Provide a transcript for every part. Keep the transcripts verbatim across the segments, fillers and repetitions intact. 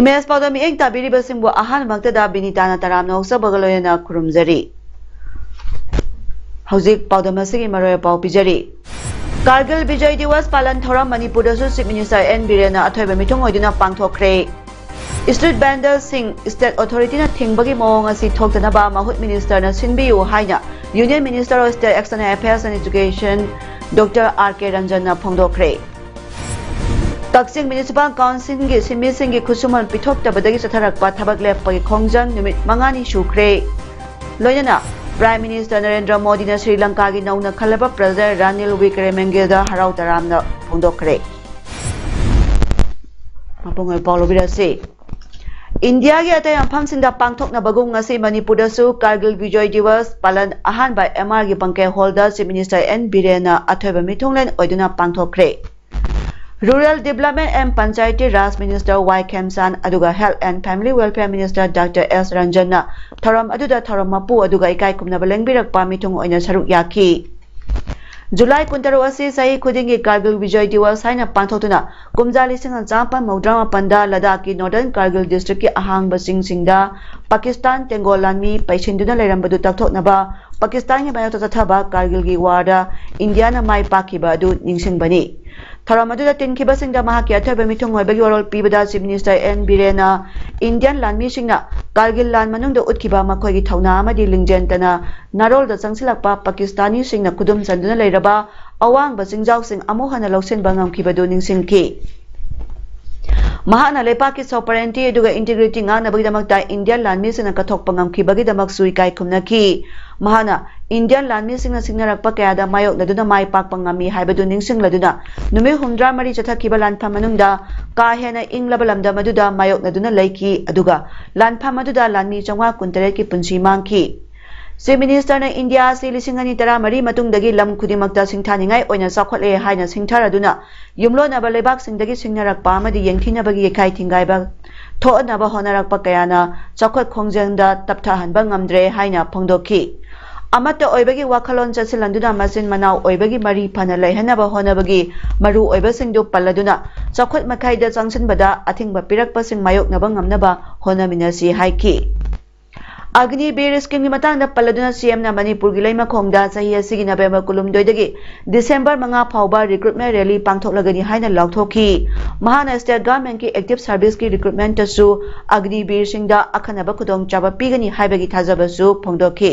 Image ꯄꯥꯎꯗꯝ ꯃꯤꯠꯌꯦꯡ ꯇꯥꯕꯤꯔꯤꯕꯁꯤꯡꯕꯨ ꯑꯍꯥꯟꯕꯃꯛꯇꯗ ꯕꯤꯅꯤꯇꯥꯅ ꯇꯔꯥꯝꯅ ꯑꯣꯛꯆꯕꯒ ꯂꯣꯏꯅꯅ ꯈꯨꯔꯨꯝꯖꯔꯤ꯫ ꯍꯧꯖꯤꯛ ꯄꯥꯎꯗꯝ ꯑꯁꯤꯒꯤ ꯃꯔꯣꯏ ꯄꯥꯎ ꯄꯤꯖꯔꯤ꯫ ꯀꯥꯔꯒꯤꯜ ꯕꯤꯖꯣꯏ ꯗꯤꯋꯁ ꯄꯥꯂꯟ ꯊꯧꯔꯝ ꯃꯅꯤꯄꯨꯔꯗꯁꯨ ꯆꯤꯐ ꯃꯤꯅꯤꯁꯇꯔ ꯑꯦꯟ ꯕꯤꯔꯦꯟꯅ ꯑꯊꯣꯏꯕ ꯃꯤꯊꯨꯡ ꯑꯣꯏꯗꯨꯅ ꯄꯥꯡꯊꯣꯛꯈ꯭ꯔꯦ꯫ ꯁ꯭ꯇ꯭ꯔꯤꯠ ꯚꯦꯟꯗꯜꯁꯤꯡ ꯁ꯭ꯇꯦꯠ ꯑꯣꯊꯣꯔꯤꯇꯤꯅ ꯊꯤꯡꯕꯒꯤ ꯃꯑꯣꯡ ꯑꯁꯤ ꯊꯣꯛꯇꯅꯕ ꯃꯍꯨꯠ ꯃꯤꯅꯤꯁꯇꯔꯅ ꯁꯤꯟꯕꯤꯌꯨ ꯍꯥꯏꯅ Union Minister of State External Affairs and Education doctor R K ꯔꯟꯖꯟꯅ ꯐꯣꯡꯗꯣꯛꯈ꯭ꯔꯦ꯫ ꯀꯛꯆꯤꯡ ꯃ꯭ꯌꯨꯅꯤꯁꯤꯄꯥꯜ ꯀꯥꯎꯟꯁꯤꯜꯒꯤ ꯁꯤꯟꯃꯤꯁꯤꯡꯒꯤ ꯈꯨꯠꯁꯨꯃꯟ ꯄꯤꯊꯣꯛꯇꯕꯗꯒꯤ ꯆꯠꯊꯔꯛꯄ ꯊꯕꯛ ꯂꯦꯞꯄꯒꯤ ꯈꯣꯡꯖꯪ ꯅꯨꯃꯤꯠ ꯃꯉꯥꯅꯤ ꯁꯨꯈ꯭ꯔꯦ꯫ ꯂꯣꯏꯅꯅ ꯄ꯭ꯔꯥꯏꯝ ꯃꯤꯅꯤꯁꯇꯔ ꯅꯔꯦꯟꯗ꯭ꯔ ꯃꯣꯗꯤꯅ ꯁ꯭ꯔꯤ ꯂꯪꯀꯥꯒꯤ ꯅꯧꯅ ꯈꯜꯂꯕ ꯄ꯭ꯔꯖꯥ ꯔꯥꯅꯤꯜ ꯋꯤꯀ꯭ꯔꯦꯃꯦꯡꯒꯦꯗ ꯍꯔꯥꯎ ꯇꯔꯥꯝꯅ ꯐꯣꯡꯗꯣꯛꯈ꯭ꯔꯦ꯫ ꯃꯄꯨꯡ ꯑꯣꯏꯕ ꯄꯥꯎ ꯂꯧꯕꯤꯔꯁꯤ꯫ ꯏꯟꯗꯤꯌꯥꯒꯤ ꯑꯇꯩ ꯃꯐꯝꯁꯤꯡꯗ ꯄꯥꯡꯊꯣꯛꯅꯕꯒꯨꯝ ꯉꯁꯤ ꯃꯅꯤꯄꯨꯔꯗꯁꯨ ꯀꯥꯔꯒꯤꯜ ꯕꯤꯖꯣꯏ ꯗꯤꯋꯁ ꯄꯥꯂꯟ ꯑꯍꯥꯟꯕ ꯑꯦꯝ ꯑꯥꯔꯒꯤ ꯕꯪꯀꯦ ꯍꯣꯜꯗ ꯆꯤꯐ ꯃꯤꯅꯤꯁꯇꯔ ꯑꯦꯟ ꯕꯤꯔꯦꯟꯅ ꯑꯊꯣꯏꯕ ꯃꯤꯊꯨꯡꯂꯦꯟ ꯑꯣꯏꯗꯨꯅ ꯄꯥꯡꯊꯣꯛꯈ꯭ꯔꯦ꯫ Rural Development and Panchayati Raj Minister ꯋꯥꯏ ꯈꯦꯝꯆꯥꯟ ꯑꯗꯨꯒ Health and Family Welfare Minister doctor S ꯔꯟꯖꯟꯅ ꯊꯧꯔꯝ ꯑꯗꯨꯗ ꯊꯧꯔꯝ ꯃꯄꯨ ꯑꯗꯨꯒ ꯏꯀꯥꯏ ꯈꯨꯝꯅꯕ ꯂꯦꯡꯕꯤꯔꯛꯄ ꯃꯤꯊꯨꯡ ꯑꯣꯏꯅ ꯁꯔꯨꯛ ꯌꯥꯈꯤ꯫ ꯖꯨꯂꯥꯏ ꯀꯨꯟꯇꯔꯨꯛ ꯑꯁꯤ ꯆꯍꯤ ꯈꯨꯗꯤꯡꯒꯤ ꯀꯥꯔꯒꯤꯜ ꯕꯤꯖꯣꯏ ꯗꯤꯋꯁ ꯍꯥꯏꯅ ꯄꯥꯡꯊꯣꯛꯇꯨꯅ ꯀꯨꯝꯖꯥ ꯂꯤꯁꯤꯡ ꯑꯃ ꯆꯥꯃꯥꯄꯟ ꯃꯧꯗ꯭ꯔꯥ ꯃꯥꯄꯟꯗ ꯂꯗꯥꯈꯀꯤ ꯅꯣꯔꯗꯔꯟ ꯀꯥꯔꯒꯤꯜ ꯗꯤꯁꯇ꯭ꯔꯤꯛꯀꯤ ꯑꯍꯥꯡꯕ ꯆꯤꯡꯁꯤꯡꯗ ꯄꯥꯀꯤꯁꯇꯥꯟ ꯇꯦꯡꯒꯣꯜ ꯂꯥꯟꯃꯤ ꯄꯩꯁꯤꯟꯗꯨꯅ ꯂꯩꯔꯝꯕꯗꯨ ꯇꯛꯊꯣꯛꯅꯕ ꯄꯥꯀꯤꯁꯇꯥꯟꯒꯤ ꯃꯥꯌꯣꯛꯇ ꯆꯠꯊꯕ ꯀꯥꯔꯒꯤꯜꯒꯤ ꯋꯥꯔꯗ ꯏꯟꯗꯤꯌꯥꯅ ꯃꯥꯏ ꯄꯥꯛꯈꯤꯕ ꯑꯗꯨ ꯅꯤꯡꯁꯤꯡꯕꯅꯤ꯫ ꯊꯧꯔꯝ ꯑꯗꯨꯗ ꯇꯤꯟꯈꯤꯕꯁꯤꯡꯗ ꯃꯍꯥꯛꯀꯤ ꯑꯊꯣꯏꯕ ꯃꯤꯊꯨꯡ ꯑꯣꯏꯕꯒꯤ ꯋꯥꯔꯣꯜ ꯄꯤꯕꯗ ꯆꯤꯐ ꯃꯤꯅꯤꯁꯇꯔ ꯑꯦꯟ ꯕꯤꯔꯦꯟꯅ ꯏꯟꯗꯤꯌꯟ ꯂꯥꯟꯃꯤꯁꯤꯡꯅ ꯀꯥꯔꯒꯤꯜ ꯂꯥꯟ ꯃꯅꯨꯡꯗ ꯎꯠꯈꯤꯕ ꯃꯈꯣꯏꯒꯤ ꯊꯧꯅꯥ ꯑꯃꯗꯤ ꯂꯤꯡꯖꯦꯜ ꯇꯅ ꯅꯥꯔꯣꯜꯗ ꯆꯪꯁꯤꯜꯂꯛꯄ ꯄꯥꯀꯤꯁꯇꯥꯅꯤꯁꯤꯡꯅ ꯈꯨꯗꯨꯝ ꯆꯟꯗꯨꯅ ꯂꯩꯔꯕ ꯑꯋꯥꯡꯕ ꯆꯤꯡꯖꯥꯎꯁꯤꯡ ꯑꯃꯨꯛ ꯍꯟꯅ ꯂꯧꯁꯤꯟꯕ ꯉꯝꯈꯤꯕꯗꯨ ꯅꯤꯡꯁꯤꯡꯈꯤ꯫ ꯃꯍꯥꯛꯅ ꯂꯩꯄꯥꯛꯀꯤ sovereignty ꯑꯗꯨꯒ integrity ꯉꯥꯛꯅꯕꯒꯤꯗꯃꯛꯇ ꯏꯟꯗꯤꯌꯟ ꯂꯥꯟꯃꯤꯁꯤꯡꯅ ꯀꯠꯊꯣꯛꯄ ꯉꯝꯈꯤꯕꯒꯤꯗꯃꯛꯁꯨ ꯏꯀꯥꯏ ꯈꯨꯝꯅꯈꯤ꯫ ꯃꯍꯥꯛꯅ ꯏꯟꯗꯤꯌꯥꯟ ꯂꯥꯟꯃꯤꯁꯤꯡꯅ ꯁꯤꯡꯅꯔꯛꯄ ꯀꯌꯥꯗ ꯃꯥꯌꯣꯛꯅꯗꯨꯅ ꯃꯥꯏ ꯄꯥꯛꯄ ꯉꯝꯃꯤ ꯍꯥꯏꯕꯗꯨ ꯅꯤꯡꯁꯤꯡꯂꯗꯨꯅ, ꯅꯨꯃꯤꯠ ꯍꯨꯝꯗ꯭ꯔꯥ ꯃꯔꯤ ꯆꯠꯊꯈꯤꯕ ꯂꯥꯟꯐꯝ ꯃꯅꯨꯡꯗ ꯀꯥ ꯍꯦꯟꯅ ꯏꯪꯂꯕ ꯂꯝꯗꯝ ꯑꯗꯨꯗ ꯃꯥꯌꯣꯛꯅꯗꯨꯅ ꯂꯩꯈꯤ, ꯑꯗꯨꯒ ꯂꯥꯟꯐꯝ ꯑꯗꯨꯗ ꯂꯥꯟꯃꯤ ꯆꯥꯝꯃꯉꯥ ꯀꯨꯟꯇꯔꯦꯠꯀꯤ ꯄꯨꯟꯁꯤ ꯃꯥꯡꯈꯤ꯫ ꯆꯤꯐ ꯃꯤꯅꯤꯁꯇꯔꯅ ꯏꯟꯗꯤꯌꯥ ꯑꯁꯤ ꯂꯤꯁꯤꯡ ꯑꯅꯤ ꯇꯔꯥꯃꯔꯤ ꯃꯇꯨꯡꯗꯒꯤ ꯂꯝ ꯈꯨꯗꯤꯡꯃꯛꯇ ꯁꯤꯡꯊꯥꯅꯤꯡꯉꯥꯏ ꯑꯣꯏꯅ ꯆꯥꯎꯈꯠꯂꯦ ꯍꯥꯏꯅ ꯁꯤꯡꯊꯔꯗꯨꯅ, ꯌꯨꯝꯂꯣꯟꯅꯕ ꯂꯩꯕꯥꯛꯁꯤꯡꯗꯒꯤ ꯁꯤꯡꯅꯔꯛꯄ ꯑꯃꯗꯤ ꯌꯦꯡꯊꯤꯅꯕꯒꯤ ꯌꯩꯈꯥꯏ ꯊꯤꯡꯒꯥꯏꯕ ꯊꯣꯛꯍꯟꯅꯕ ꯍꯣꯠꯅꯔꯛꯄ ꯀꯌꯥꯅ ꯆꯥꯎꯈꯠ ꯈꯣꯡꯖꯦꯜꯗ ꯇꯞꯊꯍꯟꯕ ꯉꯝꯗ꯭ꯔꯦ ꯍꯥꯏꯅ ꯐꯣꯡꯗꯣꯛꯈꯤ꯫ ꯑꯃꯠꯇ ꯑꯣꯏꯕꯒꯤ ꯋꯥꯈꯜꯂꯣꯟ ꯆꯠꯁꯤꯜꯍꯟꯗꯨꯅ ꯃꯆꯤꯟ ꯃꯅꯥꯎ ꯑꯣꯏꯕꯒꯤ ꯃꯔꯤ ꯐꯅ ꯂꯩꯍꯟꯅꯕ ꯍꯣꯠꯅꯕꯒꯤ ꯃꯔꯨ ꯑꯣꯏꯕꯁꯤꯡꯗꯨ ꯄꯜꯂꯗꯨꯅ, ꯆꯥꯎꯈꯠ ꯃꯈꯥꯏꯗ ꯆꯪꯁꯤꯟꯕꯗ ꯑꯊꯤꯡꯕ ꯄꯤꯔꯛꯄꯁꯤꯡ ꯃꯥꯌꯣꯛꯅꯕ ꯉꯝꯅꯕ ꯍꯣꯠꯅꯃꯤꯟꯅꯁꯤ ꯍꯥꯏꯈꯤ꯫ ꯑꯒꯅꯤꯕꯤꯔ ꯁ꯭ꯀꯤꯝꯒꯤ ꯃꯇꯥꯡꯗ ꯄꯜꯂꯗꯨꯅ, ꯁꯤꯑꯦꯝꯅ ꯃꯅꯤꯄꯨꯔꯒꯤ ꯂꯩꯃꯈꯣꯡꯗ ꯆꯍꯤ ꯑꯁꯤꯒꯤ ꯅꯕꯦꯝꯕꯔ ꯀꯨꯟꯍꯨꯝꯗꯣꯏꯗꯒꯤ ꯗꯤꯁꯦꯝꯕꯔ ꯃꯉꯥ ꯐꯥꯎꯕ ꯔꯤꯀ꯭ꯔꯨꯠꯃꯦꯟ ꯔꯦꯂꯤ ꯄꯥꯡꯊꯣꯛꯂꯒꯅꯤ ꯍꯥꯏꯅ ꯂꯥꯎꯊꯣꯛꯈꯤ꯫ ꯃꯍꯥꯛꯅ ꯁ꯭ꯇꯦꯠ ꯒꯚꯔꯟꯃꯦꯟꯠꯀꯤ ꯑꯦꯛꯇꯤꯚ ꯁꯔꯚꯤꯁꯀꯤ ꯔꯤꯀ꯭ꯔꯨꯠꯃꯦꯟꯠꯇꯁꯨ ꯑꯒꯅꯤꯕꯤꯔꯁꯤꯡꯗ ꯑꯈꯟꯅꯕ ꯈꯨꯗꯣꯡꯆꯥꯕ ꯄꯤꯒꯅꯤ ꯍꯥꯏꯕꯒꯤ ꯊꯥꯖꯕꯁꯨ ꯐꯣꯡꯗꯣꯛꯈꯤ꯫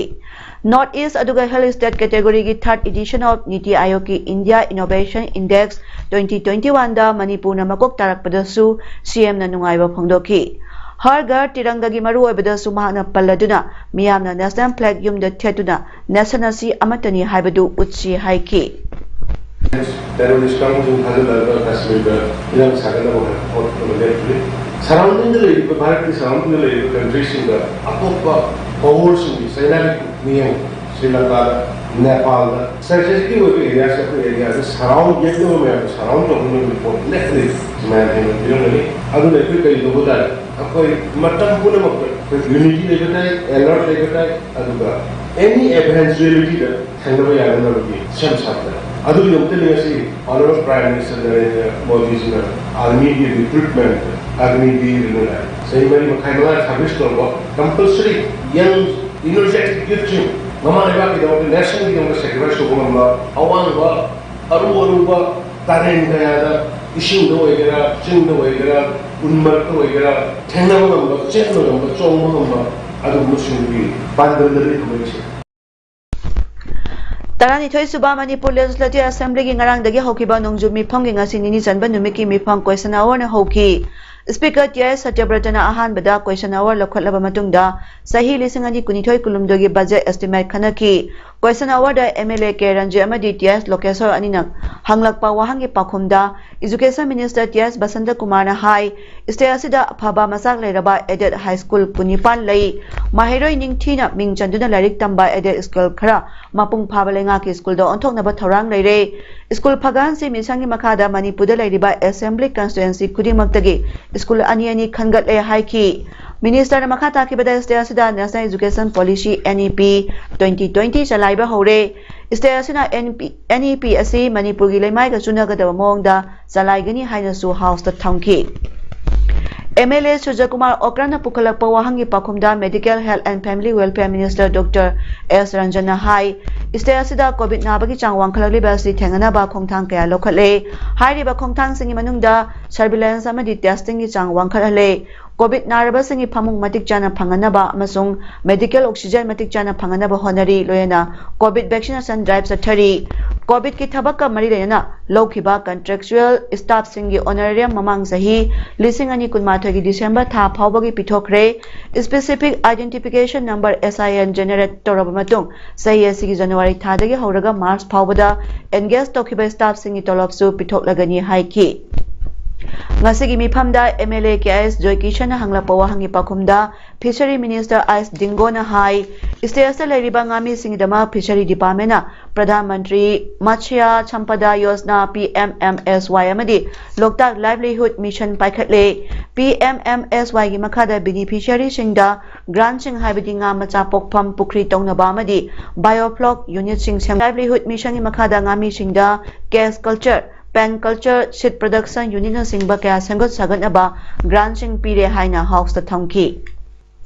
ꯅꯣꯔꯠ ꯏꯁ꯭ꯠ ꯑꯗꯨꯒ ꯍꯤꯜ ꯁ꯭ꯇꯦꯠ ꯀꯦꯇꯦꯒꯣꯔꯤꯒꯤ ꯊꯥꯔꯠ ꯏꯗꯤꯁꯟ ꯑꯣꯐ ꯅꯤꯇꯤ ꯑꯥꯌꯣꯒꯀꯤ India innovation index twenty twenty ꯋꯥꯟꯗ ꯃꯅꯤꯄꯨꯔꯅ ꯃꯀꯣꯛ ꯇꯥꯔꯛꯄꯗꯁꯨ ꯁꯤꯑꯦꯝꯅ ꯅꯨꯡꯉꯥꯏꯕ ꯐꯣꯡꯗꯣꯛꯈꯤ꯫ ꯍꯔ ꯘꯔ ꯇꯤꯔꯪꯒꯒꯤ ꯃꯔꯨꯑꯣꯏꯕꯗꯁꯨ ꯃꯍꯥꯛꯅ ꯄꯜꯂꯗꯨꯅ, ꯃꯤꯌꯥꯝꯅ ꯅꯦꯁꯅꯦꯜ ꯐ꯭ꯂꯦꯒ ꯌꯨꯝꯗ ꯊꯦꯠꯇꯨꯅ ꯅꯦꯁꯟ ꯑꯁꯤ ꯑꯃꯠꯇꯅꯤ ꯍꯥꯏꯕꯗꯨ ꯎꯠꯁꯤ ꯍꯥꯏꯈꯤ꯫ ꯇꯦꯔꯣꯔꯤꯁ꯭ꯠ ꯀꯥꯡꯕꯨꯁꯤꯡ ꯊꯥꯖꯤꯜꯂꯒ ꯀꯥꯁꯃꯤꯔꯗ ꯏꯔꯥꯡ ꯁꯥꯒꯠꯅꯕ ꯍꯣꯠꯅꯕ ꯂꯦꯞꯇ꯭ꯔꯤ꯫ ꯁꯔꯥꯎꯟꯗꯤꯡꯗ ꯂꯩꯔꯤꯕ, ꯚꯥꯔꯠꯀꯤ ꯁꯔꯥꯎꯟꯗꯤꯡꯗ ꯂꯩꯔꯤꯕ ꯀꯟꯇ꯭ꯔꯤꯁꯤꯡꯗ ꯑꯇꯣꯞꯄ ꯄꯋꯥꯔꯁꯤꯡꯒꯤ, ꯆꯥꯏꯅꯥꯒꯤ ꯃꯤꯠꯌꯦꯡ, ꯁ꯭ꯔꯤ ꯂꯪꯀꯥꯗ, ꯅꯦꯄꯥꯜꯗ, ꯁ꯭ꯇꯔꯦꯇꯦꯖꯤꯛꯀꯤ ꯑꯣꯏꯕ ꯑꯦꯔꯤꯌꯥꯁꯦ, ꯑꯩꯈꯣꯏ ꯑꯦꯔꯤꯌꯥꯗ ꯁꯔꯥꯎꯟ ꯌꯦꯠꯅꯕ ꯃꯌꯥꯝꯗꯣ ꯁꯔꯥꯎꯟ ꯇꯧꯅꯕꯒꯤ ꯄꯣꯠ ꯂꯦꯞꯇ꯭ꯔꯤ꯫ ꯃꯌꯥꯝ ꯍꯦꯟꯅ ꯄꯤꯔꯝꯒꯅꯤ꯫ ꯑꯗꯨꯅ ꯑꯩꯈꯣꯏ ꯀꯔꯤ ꯇꯧꯕ ꯇꯥꯔꯦ? ꯑꯩꯈꯣꯏ ꯃꯇꯝ ꯄꯨꯝꯅꯃꯛꯇ ꯑꯩꯈꯣꯏ ꯌꯨꯅꯤꯇꯤ ꯂꯩꯕ ꯇꯥꯏ, ꯑꯦꯂꯔꯠ ꯂꯩꯕ ꯇꯥꯏ, ꯑꯗꯨꯒ ꯑꯦꯅꯤ ꯑꯦꯚꯦꯟꯆꯨꯑꯦꯂꯤꯇꯤꯗ ꯊꯦꯡꯅꯕ ꯌꯥꯅꯅꯕꯒꯤ ꯁꯦꯝ ꯁꯥꯕ ꯇꯥꯏ꯫ ꯑꯗꯨꯒꯤꯗꯃꯛꯇꯅꯤ ꯉꯁꯤ ꯑꯣꯅꯔꯦꯕꯜ ꯄ꯭ꯔꯥꯏꯝ ꯃꯤꯅꯤꯁꯇꯔ ꯅꯔꯦꯟꯗ꯭ꯔ ꯃꯣꯗꯤꯖꯤꯅ ꯑꯥꯔꯃꯤꯒꯤ ꯔꯤꯀ꯭ꯔꯨꯠꯃꯦꯟꯠ ꯑꯒꯅꯤꯕꯤꯔ ꯍꯥꯏꯅ ꯆꯍꯤ ꯃꯔꯤ ꯃꯈꯥꯏ ꯃꯉꯥ ꯁꯥꯔꯚꯤꯁ ꯇꯧꯕ ꯀꯝꯄꯜꯁꯔꯤ ꯌꯪ ꯏꯅꯔꯖꯦꯇꯤꯛ ꯌꯨꯠꯁꯤꯡ ꯃꯃꯥ ꯂꯩꯕꯥꯛꯀꯤꯗꯃꯛꯇ, ꯅꯦꯁꯟꯒꯤꯗꯃꯛꯇ ꯁꯦꯀ꯭ꯔꯤꯐꯥꯏꯁ ꯇꯧꯕ ꯉꯝꯕ, ꯑꯋꯥꯡꯕ ꯑꯔꯨ ꯑꯔꯨꯕ ꯇꯥꯔꯦꯟ ꯀꯌꯥꯗ, ꯏꯁꯤꯡꯗ ꯑꯣꯏꯒꯦꯔꯥ, ꯆꯤꯡꯗ ꯑꯣꯏꯒꯦꯔꯥ, ꯎꯟ ꯃꯔꯛꯇ ꯑꯣꯏꯒꯦꯔꯥ, ꯊꯦꯡꯅꯕ ꯉꯝꯕ, ꯆꯦꯟꯕ ꯉꯝꯕ, ꯆꯣꯡꯕ ꯉꯝꯕ, ꯑꯗꯨꯒꯨꯝꯕꯁꯤꯡꯒꯤ ꯄꯥꯟꯗꯝꯗꯅꯤ ꯊꯝꯃꯛꯏꯁꯦ꯫ ꯇꯔꯥꯅꯤꯊꯣꯏ ꯁꯨꯕ ꯃꯅꯤꯄꯨꯔ ꯂꯦꯖꯤꯁꯂꯦꯇꯤꯚ ꯑꯦꯁꯦꯝꯕ꯭ꯂꯤꯒꯤ ꯉꯔꯥꯡꯗꯒꯤ ꯍꯧꯈꯤꯕ ꯅꯣꯡꯖꯨ ꯃꯤꯐꯝꯒꯤ ꯉꯁꯤ ꯅꯤꯅꯤ ꯆꯟꯕ ꯅꯨꯃꯤꯠꯀꯤ ꯃꯤꯐꯝ ꯀꯣꯏꯁꯟ ꯑꯋꯥꯔꯅ ꯍꯧꯈꯤ꯫ Speaker ꯇꯤ ꯑꯥꯏ ꯁꯇ꯭ꯌꯕ꯭ꯔꯇꯅ ꯑꯍꯥꯟꯕꯗ question hour ꯂꯧꯈꯠꯂꯕ ꯃꯇꯨꯡꯗ ꯆꯍꯤ ꯂꯤꯁꯤꯡ ꯑꯅꯤ ꯀꯨꯟꯅꯤꯊꯣꯏ ꯀꯨꯟꯍꯨꯝꯗꯣꯏꯒꯤ budget estimate ꯈꯟꯅꯈꯤ꯫ Question hour the M L A ꯀꯦ ꯔꯟꯖꯤꯠ ꯑꯃꯗꯤ ꯇꯤ ꯑꯥꯏ ꯂꯣꯀꯦꯁꯣꯔ ꯑꯅꯤꯅ ꯍꯪꯂꯛꯄ ꯋꯥꯍꯪꯒꯤ ꯄꯥꯎꯈꯨꯝꯗ Education Minister ꯇꯤ ꯑꯥꯏ ꯕꯁꯟꯇ ꯀꯨꯃꯥꯔꯅ ꯍꯥꯏ, state ꯑꯁꯤꯗ ꯑꯐꯕ ꯃꯆꯥꯛ ꯂꯩꯔꯕ aided high school ꯀꯨꯟꯅꯤꯄꯥꯟ ꯂꯩ꯫ ꯃꯍꯩꯔꯣꯏ ꯅꯤꯡꯊꯤꯅ ꯃꯤꯡ ꯆꯟꯗꯨꯅ ꯂꯥꯏꯔꯤꯛ ꯇꯝꯕ aided school ꯈꯔ ꯃꯄꯨꯡ ꯐꯥꯕ ꯂꯩꯉꯥꯛꯀꯤ school ꯗ ꯑꯣꯟꯊꯣꯛꯅꯕ ꯊꯧꯔꯥꯡ ꯂꯩꯔꯦ꯫ School ꯐꯒꯠꯍꯟꯁꯤ mission ꯒꯤ ꯃꯈꯥꯗ ꯃꯅꯤꯄꯨꯔꯗ ꯂꯩꯔꯤꯕ assembly constituency ꯈꯨꯗꯤꯡꯃꯛꯇꯒꯤ school ꯑꯅꯤ ꯑꯅꯤ ꯈꯟꯒꯠꯂꯦ ꯍꯥꯏꯈꯤ꯫ Minister ꯅ ꯃꯈꯥ ꯇꯥꯈꯤꯕꯗ state ꯑꯁꯤꯗ National Education Policy N E P twenty twenty ꯆꯂꯥꯏꯕ ꯍꯧꯔꯦ꯫ State ꯑꯁꯤꯅ N P, N E P ꯑꯁꯤ ꯃꯅꯤꯄꯨꯔꯒꯤ ꯂꯩꯃꯥꯏꯒ ꯆꯨꯅꯒꯗꯕ ꯃꯑꯣꯡꯗ ꯆꯂꯥꯏꯒꯅꯤ ꯍꯥꯏꯅꯁꯨ House ꯇ ꯊꯝꯈꯤ꯫ M L A ꯁꯨꯔꯖꯀꯨꯃꯥꯔ ꯑꯣꯀ꯭ꯔꯥꯅ ꯄꯨꯈꯠꯂꯛꯄ ꯋꯥꯍꯪꯒꯤ ꯄꯥꯎꯈꯨꯝꯗ Medical, Health and Family Welfare Minister Doctor S ꯔꯟꯖꯟꯅ high, state ꯑꯁꯤꯗ COVID ꯅꯥꯕꯒꯤ ꯆꯥꯡ ꯋꯥꯡꯈꯠꯂꯛꯂꯤꯕ ꯑꯁꯤ ꯊꯦꯡꯅꯅꯕ ꯈꯣꯡꯊꯥꯡ ꯀꯌꯥ ꯂꯧꯈꯠꯂꯦ꯫ ꯍꯥꯏꯔꯤꯕ ꯈꯣꯡꯊꯥꯡꯁꯤꯡꯒꯤ ꯃꯅꯨꯡꯗ surveillance ꯑꯃꯗꯤ testing ꯒꯤ ꯆꯥꯡ ꯋꯥꯡꯈꯠꯍꯜꯂꯦ꯫ COVID ꯅꯥꯔꯕꯁꯤꯡꯒꯤ ꯐꯃꯨꯡ ꯃꯇꯤꯛ ꯆꯥꯅ ꯐꯪꯍꯟꯅꯕ ꯑꯃꯁꯨꯡ medical oxygen ꯃꯇꯤꯛ ꯆꯥꯅ ꯐꯪꯍꯟꯅꯕ ꯍꯣꯠꯅꯔꯤ, ꯂꯣꯏꯅꯅ COVID vaccination drive ꯆꯠꯊꯔꯤ꯫ COVID ꯀꯤ ꯊꯕꯛꯀ ꯃꯔꯤ ꯂꯩꯅꯅ ꯂꯧꯈꯤꯕ contractual staff ꯁꯤꯡꯒꯤ honorarium ꯃꯃꯥꯡ ꯆꯍꯤ ꯂꯤꯁꯤꯡ ꯑꯅꯤ ꯀꯨꯟꯃꯥꯊꯣꯏꯒꯤ December ꯊꯥ ꯐꯥꯎꯕꯒꯤ ꯄꯤꯊꯣꯛꯈ꯭ꯔꯦ꯫ Specific Identification Number, S I N, generate ꯇꯧꯔꯕ ꯃꯇꯨꯡ, ꯆꯍꯤ ꯑꯁꯤꯒꯤ January ꯊꯥꯗꯒꯤ ꯍꯧꯔꯒ March ꯐꯥꯎꯕꯗ engage ꯇꯧꯈꯤꯕ staff ꯁꯤꯡꯒꯤ ꯇꯣꯂꯣꯞꯁꯨ ꯄꯤꯊꯣꯛꯂꯒꯅꯤ ꯍꯥꯏꯈꯤ꯫ ꯉꯁꯤꯒꯤ ꯃꯤꯐꯝꯗ M L A K I S ꯖꯣꯏꯀꯤꯁꯟꯅ ꯍꯪꯂꯛꯄ ꯋꯥꯍꯪꯒꯤ ꯄꯥꯎꯈꯨꯝꯗ Fishery Minister ꯑꯥꯏꯁ ꯗꯤꯡꯒꯣꯅ ꯍꯥꯏ, state ꯑꯁꯤꯗ ꯂꯩꯔꯤꯕ ꯉꯥꯃꯤꯁꯤꯡꯒꯤꯗꯃꯛ Fishery Department ꯅ Pradhan Mantri Matsya Sampada Yojana, P M M S Y, ꯑꯃꯗꯤ ꯂꯣꯛꯇꯥꯛ Livelihood Mission ꯄꯥꯏꯈꯠꯂꯦ꯫ P M M S Y ꯒꯤ ꯃꯈꯥꯗ beneficiary ꯁꯤꯡꯗ grant ꯁꯤꯡ, ꯍꯥꯏꯕꯗꯤ ꯉꯥ ꯃꯆꯥ ꯄꯣꯛꯐꯝ, ꯄꯨꯈ꯭ꯔꯤ ꯇꯧꯅꯕ ꯑꯃꯗꯤ biofloc unit ꯁꯤꯡ ꯁꯦꯝ-, Livelihood Mission ꯒꯤ ꯃꯈꯥꯗ ꯉꯥꯃꯤꯁꯤꯡꯗ cage culture, pen culture, seed production unit ꯅꯆꯤꯡꯕ ꯀꯌꯥ ꯁꯦꯝꯒꯠ ꯁꯥꯒꯠꯅꯕ grant ꯁꯤꯡ ꯄꯤꯔꯦ ꯍꯥꯏꯅ House ꯇ ꯊꯝꯈꯤ꯫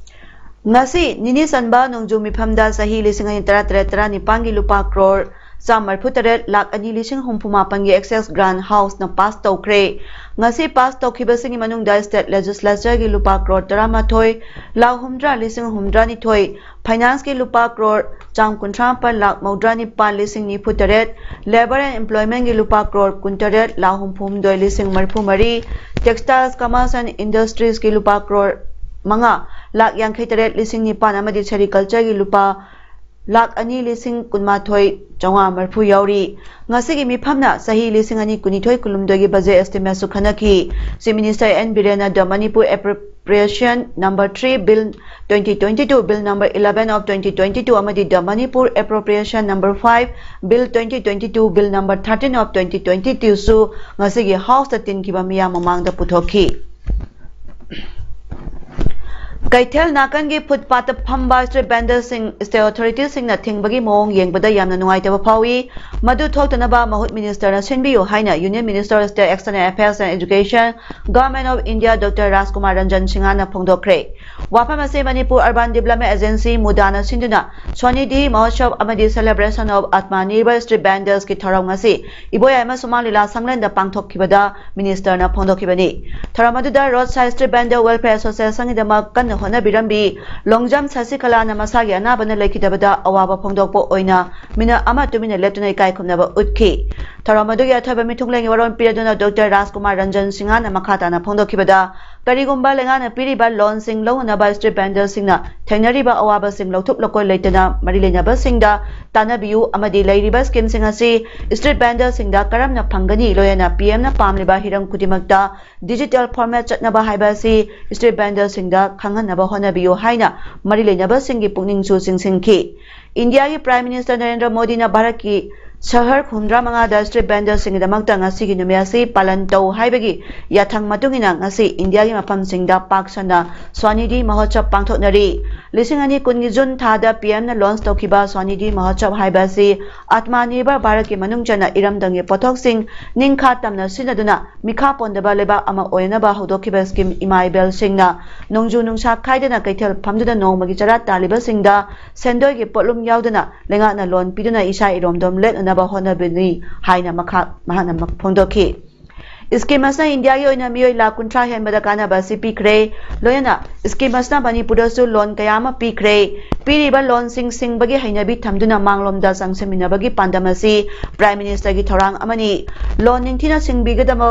ꯉꯁꯤ ꯅꯤꯅꯤ ꯆꯟꯕ ꯅꯣꯡꯖꯨ ꯃꯤꯐꯝꯗ ꯆꯍꯤ ꯂꯤꯁꯤꯡ ꯑꯅꯤ ꯇꯔꯥꯇꯔꯦꯠ ꯇꯔꯥꯅꯤꯄꯥꯟꯒꯤ ꯂꯨꯄꯥ crore ꯆꯥꯝꯃꯔꯤꯐꯨꯇꯔꯦꯠ ꯂꯥꯈ ꯑꯅꯤ ꯂꯤꯁꯤꯡ ꯍꯨꯝꯐꯨꯃꯥꯄꯟꯒꯤ excess grant House ꯅ pass ꯇꯧꯈ꯭ꯔꯦ꯫ ꯉꯁꯤ pass ꯇꯧꯈꯤꯕꯁꯤꯡꯒꯤ ꯃꯅꯨꯡꯗ state legislature ꯒꯤ ꯂꯨꯄꯥ ꯀ꯭ꯔꯣꯔ ꯇꯔꯥꯃꯥꯊꯣꯏ ꯂꯥꯈ ꯍꯨꯝꯗ꯭ꯔꯥ ꯂꯤꯁꯤꯡ ꯍꯨꯝꯗ꯭ꯔꯥꯅꯤꯊꯣꯏ, finance ꯀꯤ ꯂꯨꯄꯥ ꯀ꯭ꯔꯣꯔ ꯆꯥꯝ ꯀꯨꯟꯊ꯭ꯔꯥ ꯃꯥꯄꯟ ꯂꯥꯈ ꯃꯧꯗ꯭ꯔꯥ ꯅꯤꯄꯥꯟ ꯂꯤꯁꯤꯡ ꯅꯤꯐꯨ ꯇꯔꯦꯠ, labour and employment ꯒꯤ ꯂꯨꯄꯥ ꯀ꯭ꯔꯣꯔ ꯀꯨꯟꯇꯔꯦꯠ ꯂꯥꯈ ꯍꯨꯝꯐꯨ ꯍꯨꯝꯗꯣꯏ ꯂꯤꯁꯤꯡ ꯃꯔꯤꯐꯨ ꯃꯔꯤ, textiles, commerce and industries ꯀꯤ ꯂꯨꯄꯥ ꯀ꯭ꯔꯣꯔ ꯃꯉꯥ ꯂꯥꯈ ꯌꯥꯡꯈꯩ ꯇꯔꯦꯠ ꯂꯤꯁꯤꯡ ꯅꯤꯄꯥꯟ ꯑꯃꯗꯤ sericulture ꯒꯤ ꯂꯨꯄꯥ ꯂꯥꯈ ꯑꯅꯤ ꯂꯤꯁꯤꯡ ꯀꯨꯟꯃꯥꯊꯣꯏ ꯆꯥꯝꯃꯉꯥ ꯃꯔꯤꯐꯨ ꯌꯥꯎꯔꯤ꯫ ꯉꯁꯤꯒꯤ ꯃꯤꯐꯝꯅ ꯆꯍꯤ ꯂꯤꯁꯤꯡ ꯑꯅꯤ ꯀꯨꯟꯅꯤꯊꯣꯏ ꯀꯨꯟꯍꯨꯝꯗꯣꯏꯒꯤ budget estimate ꯁꯨ ꯈꯟꯅꯈꯤ꯫ Chief Minister ꯑꯦꯟ ꯕꯤꯔꯦꯟꯅ the Manipur Appropriation Number Three Bill twenty twenty-two, Bill Number Eleven of twenty twenty-two ꯑꯃꯗꯤ the Manipur Appropriation Number Five Bill twenty twenty-two, Bill Number Thirteen of twenty twenty-two ꯁꯨ ꯉꯁꯤꯒꯤ House ꯇ ꯇꯤꯟꯈꯤꯕ ꯃꯤꯌꯥꯝ ꯃꯃꯥꯡꯗ ꯄꯨꯊꯣꯛꯈꯤ꯫ ꯀꯩꯊꯦꯜ ꯅꯥꯀꯟꯒꯤ footpath ꯇ ꯐꯝꯕ street vendor ꯁꯤꯡ state authority ꯁꯤꯡꯅ ꯊꯤꯡꯕꯒꯤ ꯃꯑꯣꯡ ꯌꯦꯡꯕꯗ ꯌꯥꯝꯅ ꯅꯨꯡꯉꯥꯏꯇꯕ ꯐꯥꯎꯏ꯫ ꯃꯗꯨ ꯊꯣꯛꯇꯅꯕ ꯃꯍꯨꯠ minister ꯅ ꯁꯤꯟꯕꯤꯌꯨ ꯍꯥꯏꯅ Union Minister of State External Affairs and Education, Government of India, Doctor ꯔꯥꯖꯀꯨꯃꯥꯔ ꯔꯟꯖꯟ ꯁꯤꯡꯍꯅ ꯐꯣꯡꯗꯣꯛꯈ꯭ꯔꯦ꯫ ꯋꯥꯐꯝ ꯑꯁꯤ ꯃꯅꯤꯄꯨꯔ Urban Development Agency, ꯃꯨꯗꯥꯅ ꯁꯤꯟꯗꯨꯅ Swanidhi Mahotsav ꯑꯃꯗꯤ Celebration of Atmanirbhar Street Vendors ꯀꯤ ꯊꯧꯔꯝ ꯉꯁꯤ ꯏꯕꯣꯌꯥꯏꯃ ꯁꯨꯃꯥꯡ ꯂꯤꯂꯥ ꯁꯪꯂꯦꯟꯗ ꯄꯥꯡꯊꯣꯛꯈꯤꯕꯗ minister ꯅ ꯐꯣꯡꯗꯣꯛꯈꯤꯕꯅꯤ꯫ ꯊꯧꯔꯝ ꯑꯗꯨꯗ Roadside Street Vendor Welfare Association ꯒꯤꯗꯃꯛ ꯀꯟꯅ ꯍꯣꯠꯅꯕꯤꯔꯝꯕꯤ ꯂꯣꯡꯖꯝ ꯁꯁꯤꯀꯂꯥꯅ ꯃꯁꯥꯒꯤ ꯑꯅꯥꯕꯅ ꯂꯩꯈꯤꯗꯕꯗ ꯑꯋꯥꯕ ꯐꯣꯡꯗꯣꯛꯄ ꯑꯣꯏꯅ ꯃꯤꯅꯠ ꯑꯃ ꯇꯨꯃꯤꯟꯅ ꯂꯦꯞꯇꯨꯅ ꯏꯀꯥꯏ ꯈꯨꯝꯅꯕ ꯎꯠꯈꯤ꯫ ꯊꯧꯔꯝ ꯑꯗꯨꯒꯤ ꯑꯊꯣꯏꯕ ꯃꯤꯊꯨꯡꯂꯦꯟꯒꯤ ꯋꯥꯔꯣꯜ ꯄꯤꯔꯗꯨꯅ Doctor ꯔꯥꯖꯀꯨꯃꯥꯔ ꯔꯟꯖꯟ ꯁꯤꯡꯍꯅ ꯃꯈꯥ ꯇꯥꯅ ꯐꯣꯡꯗꯣꯛꯈꯤꯕꯗ, ꯀꯔꯤꯒꯨꯝꯕ ꯂꯩꯉꯥꯛꯅ ꯄꯤꯔꯤꯕ loan ꯁꯤꯡ ꯂꯧꯅꯅꯕ street vendor ꯁꯤꯡꯅ ꯊꯦꯡꯅꯔꯤꯕ ꯑꯋꯥꯕꯁꯤꯡ ꯂꯧꯊꯣꯛ ꯂꯧꯀꯣꯏ ꯂꯩꯇꯅ ꯃꯔꯤ ꯂꯩꯅꯕꯁꯤꯡꯗ ꯇꯥꯟꯅꯕꯤꯌꯨ ꯑꯃꯗꯤ ꯂꯩꯔꯤꯕ scheme ꯁꯤꯡ ꯑꯁꯤ street vendor ꯁꯤꯡꯗ ꯀꯔꯝꯅ ꯐꯪꯒꯅꯤ, ꯂꯣꯏꯅꯅ P M ꯅ ꯄꯥꯝꯂꯤꯕ ꯍꯤꯔꯝ ꯈꯨꯗꯤꯡꯃꯛꯇ digital format ꯆꯠꯅꯕ ꯍꯥꯏꯕ ꯑꯁꯤ street vendor ꯁꯤꯡꯗ ꯈꯪꯍꯟꯅꯕ ꯍꯣꯠꯅꯕꯤꯌꯨ ꯍꯥꯏꯅ ꯃꯔꯤ ꯂꯩꯅꯕꯁꯤꯡꯒꯤ ꯄꯨꯛꯅꯤꯡꯁꯨ ꯆꯤꯡꯁꯤꯟꯈꯤ꯫ ꯏꯟꯗꯤꯌꯥꯒꯤ Prime Minister ꯅꯔꯦꯟꯗ꯭ꯔ ꯃꯣꯗꯤꯅ ꯚꯥꯔꯠꯀꯤ ꯁꯍꯔ ꯍꯨꯝꯗ꯭ꯔꯥ ꯃꯉꯥꯗ street vendorꯁꯤꯡꯒꯤꯗꯃꯛꯇ ꯉꯁꯤꯒꯤ ꯅꯨꯃꯤꯠ ꯑꯁꯤ ꯄꯥꯂꯟ ꯇꯧ ꯍꯥꯏꯕꯒꯤ ꯌꯥꯊꯪ ꯃꯇꯨꯡ ꯏꯟꯅ ꯉꯁꯤ ꯏꯟꯗꯤꯌꯥꯒꯤ ꯃꯐꯝꯁꯤꯡꯗ ꯄꯥꯛ ꯁꯟꯅ Swanidhi Mahotsav ꯄꯥꯡꯊꯣꯛꯅꯔꯤ꯫ ꯂꯤꯁꯤꯡ ꯑꯅꯤ ꯀꯨꯟꯒꯤ ꯖꯨꯟ ꯊꯥꯗ ꯄꯤ ꯑꯦꯝꯅ launch ꯇꯧꯈꯤꯕ Swanidhi Mahotsav ꯍꯥꯏꯕ ꯑꯁꯤ Atmanirbhar Bharatꯀꯤ ꯃꯅꯨꯡ ꯆꯟꯅ ꯏꯔꯝꯗꯝꯒꯤ ꯄꯣꯠꯊꯣꯛꯁꯤꯡ ꯅꯤꯡꯈꯥ ꯇꯝꯅ ꯁꯤꯖꯤꯟꯅꯗꯨꯅ ꯃꯤꯈꯥ ꯄꯣꯟꯗꯕ ꯂꯩꯕꯥꯛ ꯑꯃ ꯑꯣꯏꯅꯅꯕ ꯍꯧꯗꯣꯛꯈꯤꯕ scheme ꯏꯃꯥ ꯏꯕꯦꯜꯁꯤꯡꯅ ꯅꯣꯡꯖꯨ ꯅꯨꯡꯁꯥ ꯈꯥꯏꯗꯅ ꯀꯩꯊꯦꯜ ꯐꯝꯗꯨꯅ ꯅꯣꯡꯃꯒꯤ ꯆꯔꯥ ꯇꯥꯜꯂꯤꯕꯁꯤꯡꯗ ꯁꯦꯟꯗꯣꯏꯒꯤ ꯄꯣꯠꯂꯨꯝ ꯌꯥꯎꯗꯅ ꯂꯩꯉꯥꯛꯅ loan ꯄꯤꯗꯨꯅ ꯏꯁꯥ ꯏꯔꯣꯝꯗꯣꯝ ꯂꯦꯠꯅꯅꯕ ꯍꯣꯠꯅꯕꯅꯤ ꯍꯥꯏꯅ ꯃꯈꯥ ꯃꯍꯥꯛꯅ ꯐꯣꯡꯗꯣꯛꯈꯤ꯫ Scheme ꯑꯁꯤꯅ ꯏꯟꯗꯤꯌꯥꯒꯤ ꯑꯣꯏꯅ ꯃꯤꯑꯣꯏ ꯂꯥꯈ ꯀꯨꯟꯊ꯭ꯔꯥ ꯍꯦꯟꯕꯗ ꯀꯥꯟꯅꯕ ꯑꯁꯤ ꯄꯤꯈ꯭ꯔꯦ꯫ ꯂꯣꯏꯅꯅ scheme ꯑꯁꯤꯅ ꯃꯅꯤꯄꯨꯔꯗꯁꯨ loan ꯀꯌꯥ ꯑꯃ ꯄꯤꯈ꯭ꯔꯦ꯫ ꯄꯤꯔꯤꯕ loanꯁꯤꯡ ꯁꯤꯡꯕꯒꯤ ꯍꯩꯅꯕꯤ ꯊꯝꯗꯨꯅ ꯃꯥꯡꯂꯣꯝꯗ ꯆꯪꯁꯤꯟꯃꯤꯟꯅꯕꯒꯤ ꯄꯥꯟꯗꯝ ꯑꯁꯤ Prime Ministerꯒꯤ ꯊꯧꯔꯥꯡ ꯑꯃꯅꯤ꯫ Loan ꯅꯤꯡꯊꯤꯅ ꯁꯤꯡꯕꯤꯒꯗꯕ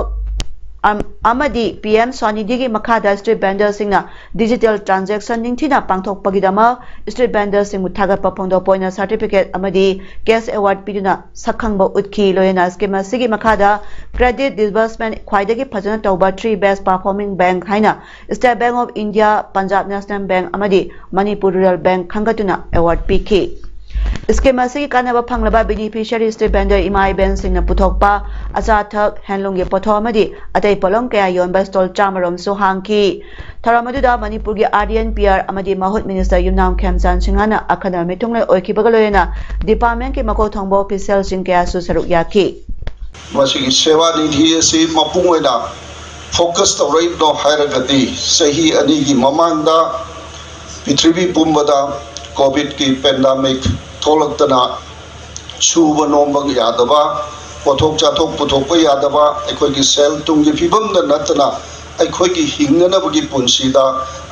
ꯑꯝ-, ꯑꯃꯗꯤ P M Swanidhiꯒꯤ ꯃꯈꯥꯗ street vendorꯁꯤꯡꯅ digital transaction ꯅꯤꯡꯊꯤꯅ ꯄꯥꯡꯊꯣꯛꯄꯒꯤꯗꯃꯛ street vendorꯁꯤꯡꯕꯨ ꯊꯥꯒꯠꯄ ꯐꯣꯡꯗꯣꯛꯄ ꯑꯣꯏꯅ certificate ꯑꯃꯗꯤ cash award ꯄꯤꯗꯨꯅ ꯁꯛꯈꯪꯕ ꯎꯠꯈꯤ꯫ ꯂꯣꯏꯅꯅ scheme ꯑꯁꯤꯒꯤ ꯃꯈꯥꯗ credit disbursement ꯈ꯭ꯋꯥꯏꯗꯒꯤ ꯐꯖꯅ ꯇꯧꯕ three best performing bank ꯍꯥꯏꯅ State Bank of India, Punjab National Bank ꯑꯃꯗꯤ Manipur Rural Bank ꯈꯟꯒꯠꯇꯨꯅ award ꯄꯤꯈꯤ꯫ Scheme ꯑꯁꯤꯒꯤ ꯀꯥꯟꯅꯕ ꯐꯪꯂꯕ beneficiary street vendor ꯏꯃꯥ ꯏꯕꯦꯟꯁꯤꯡꯅ ꯄꯨꯊꯣꯛꯄ ꯑꯆꯥ ꯑꯊꯛ, handloomꯒꯤ ꯄꯣꯠꯊꯣꯛ ꯑꯃꯗꯤ ꯑꯇꯩ ꯄꯣꯠꯂꯝ ꯀꯌꯥ ꯌꯣꯟꯕ stall ꯆꯥꯝꯃꯔꯣꯝꯁꯨ ꯍꯥꯡꯈꯤ꯫ ꯊꯧꯔꯝ ꯑꯗꯨꯗ ꯃꯅꯤꯄꯨꯔꯒꯤ R D and P R ꯑꯃꯗꯤ ꯃꯍꯨꯠ minister ꯌꯨꯝꯅꯥꯝ ꯈꯦꯝꯆꯥꯟ ꯁꯤꯡꯍꯅ ꯑꯈꯟꯅꯕ ꯃꯤꯊꯨꯡꯂꯦꯟ ꯑꯣꯏꯈꯤꯕꯒ ꯂꯣꯏꯅꯅ departmentꯀꯤ ꯃꯀꯣꯛ ꯊꯣꯡꯕ officialꯁꯤꯡ ꯀꯌꯥꯁꯨ ꯁꯔꯨꯛ ꯌꯥꯈꯤ꯫ ꯃꯁꯤꯒꯤ ꯁꯦꯕꯥ ꯅꯤꯙꯤ ꯑꯁꯤ ꯃꯄꯨꯡ ꯑꯣꯏꯅ focus ꯇꯧꯔꯛꯏꯕꯅꯣ ꯍꯥꯏꯔꯒꯗꯤ, ꯆꯍꯤ ꯑꯅꯤꯒꯤ ꯃꯃꯥꯡꯗ ꯄ꯭ꯔꯤꯊꯤꯕꯤ ꯄꯨꯝꯕꯗ COVIDꯀꯤ pandemic ꯊꯣꯛꯂꯛꯇꯅ ꯁꯨꯕ ꯅꯣꯝꯕ ꯌꯥꯗꯕ, ꯄꯣꯠꯊꯣꯛ ꯆꯥꯊꯣꯛ ꯄꯨꯊꯣꯛꯄ ꯌꯥꯗꯕ, ꯑꯩꯈꯣꯏꯒꯤ ꯁꯦꯜ ꯊꯨꯝꯒꯤ ꯐꯤꯕꯝꯗ ꯅꯠꯇꯅ ꯑꯩꯈꯣꯏꯒꯤ ꯍꯤꯡꯅꯅꯕꯒꯤ ꯄꯨꯟꯁꯤꯗ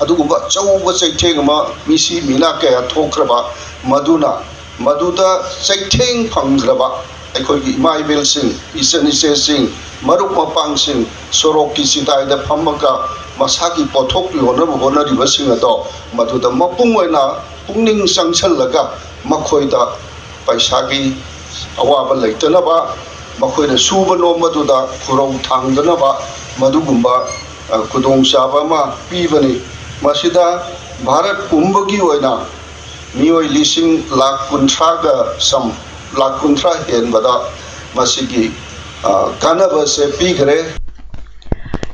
ꯑꯗꯨꯒꯨꯝꯕ ꯑꯆꯧꯕ ꯆꯩꯊꯦꯡ ꯑꯃ ꯃꯤꯁꯤ ꯃꯤꯅꯥ ꯀꯌꯥ ꯊꯣꯛꯈ꯭ꯔꯕ, ꯃꯗꯨꯅ ꯃꯗꯨꯗ ꯆꯩꯊꯦꯡ ꯐꯪꯈ꯭ꯔꯕ ꯑꯩꯈꯣꯏꯒꯤ ꯏꯃꯥ ꯏꯕꯦꯜꯁꯤꯡ, ꯏꯆꯟ ꯏꯆꯦꯁꯤꯡ, ꯃꯔꯨꯞ ꯃꯄꯥꯡꯁꯤꯡ ꯁꯣꯔꯣꯛꯀꯤ ꯆꯤꯗꯥꯏꯗ ꯐꯝꯃꯒ ꯃꯁꯥꯒꯤ ꯄꯣꯠꯊꯣꯛ ꯌꯣꯟꯅꯕ ꯍꯣꯠꯅꯔꯤꯕꯁꯤꯡ ꯑꯗꯣ ꯃꯗꯨꯗ ꯃꯄꯨꯡ ꯑꯣꯏꯅ ꯄꯨꯛꯅꯤꯡ ꯆꯪꯁꯜꯂꯒ ꯃꯈꯣꯏꯗ ꯄꯩꯁꯥꯒꯤ ꯑꯋꯥꯕ ꯂꯩꯇꯅꯕ, ꯃꯈꯣꯏꯅ ꯁꯨꯕ ꯅꯣꯝꯕꯗꯨꯗ ꯈꯨꯔꯧ ꯊꯥꯡꯗꯅꯕ ꯃꯗꯨꯒꯨꯝꯕ, ꯑ, ꯈꯨꯗꯣꯡꯆꯥꯕ ꯑꯃ ꯄꯤꯕꯅꯤ꯫ ꯃꯁꯤꯗ ꯚꯥꯔꯠ ꯄꯨꯝꯕꯒꯤ ꯑꯣꯏꯅ ꯃꯤꯑꯣꯏ ꯂꯤꯁꯤꯡ ꯂꯥꯈ ꯀꯨꯟꯊ꯭ꯔꯥꯒ ꯆꯝ ꯂꯥꯈ ꯀꯨꯟꯊ꯭ꯔꯥ ꯍꯦꯟꯕꯗ ꯃꯁꯤꯒꯤ, ꯑ, ꯀꯥꯟꯅꯕꯁꯦ ꯄꯤꯈ꯭ꯔꯦ꯫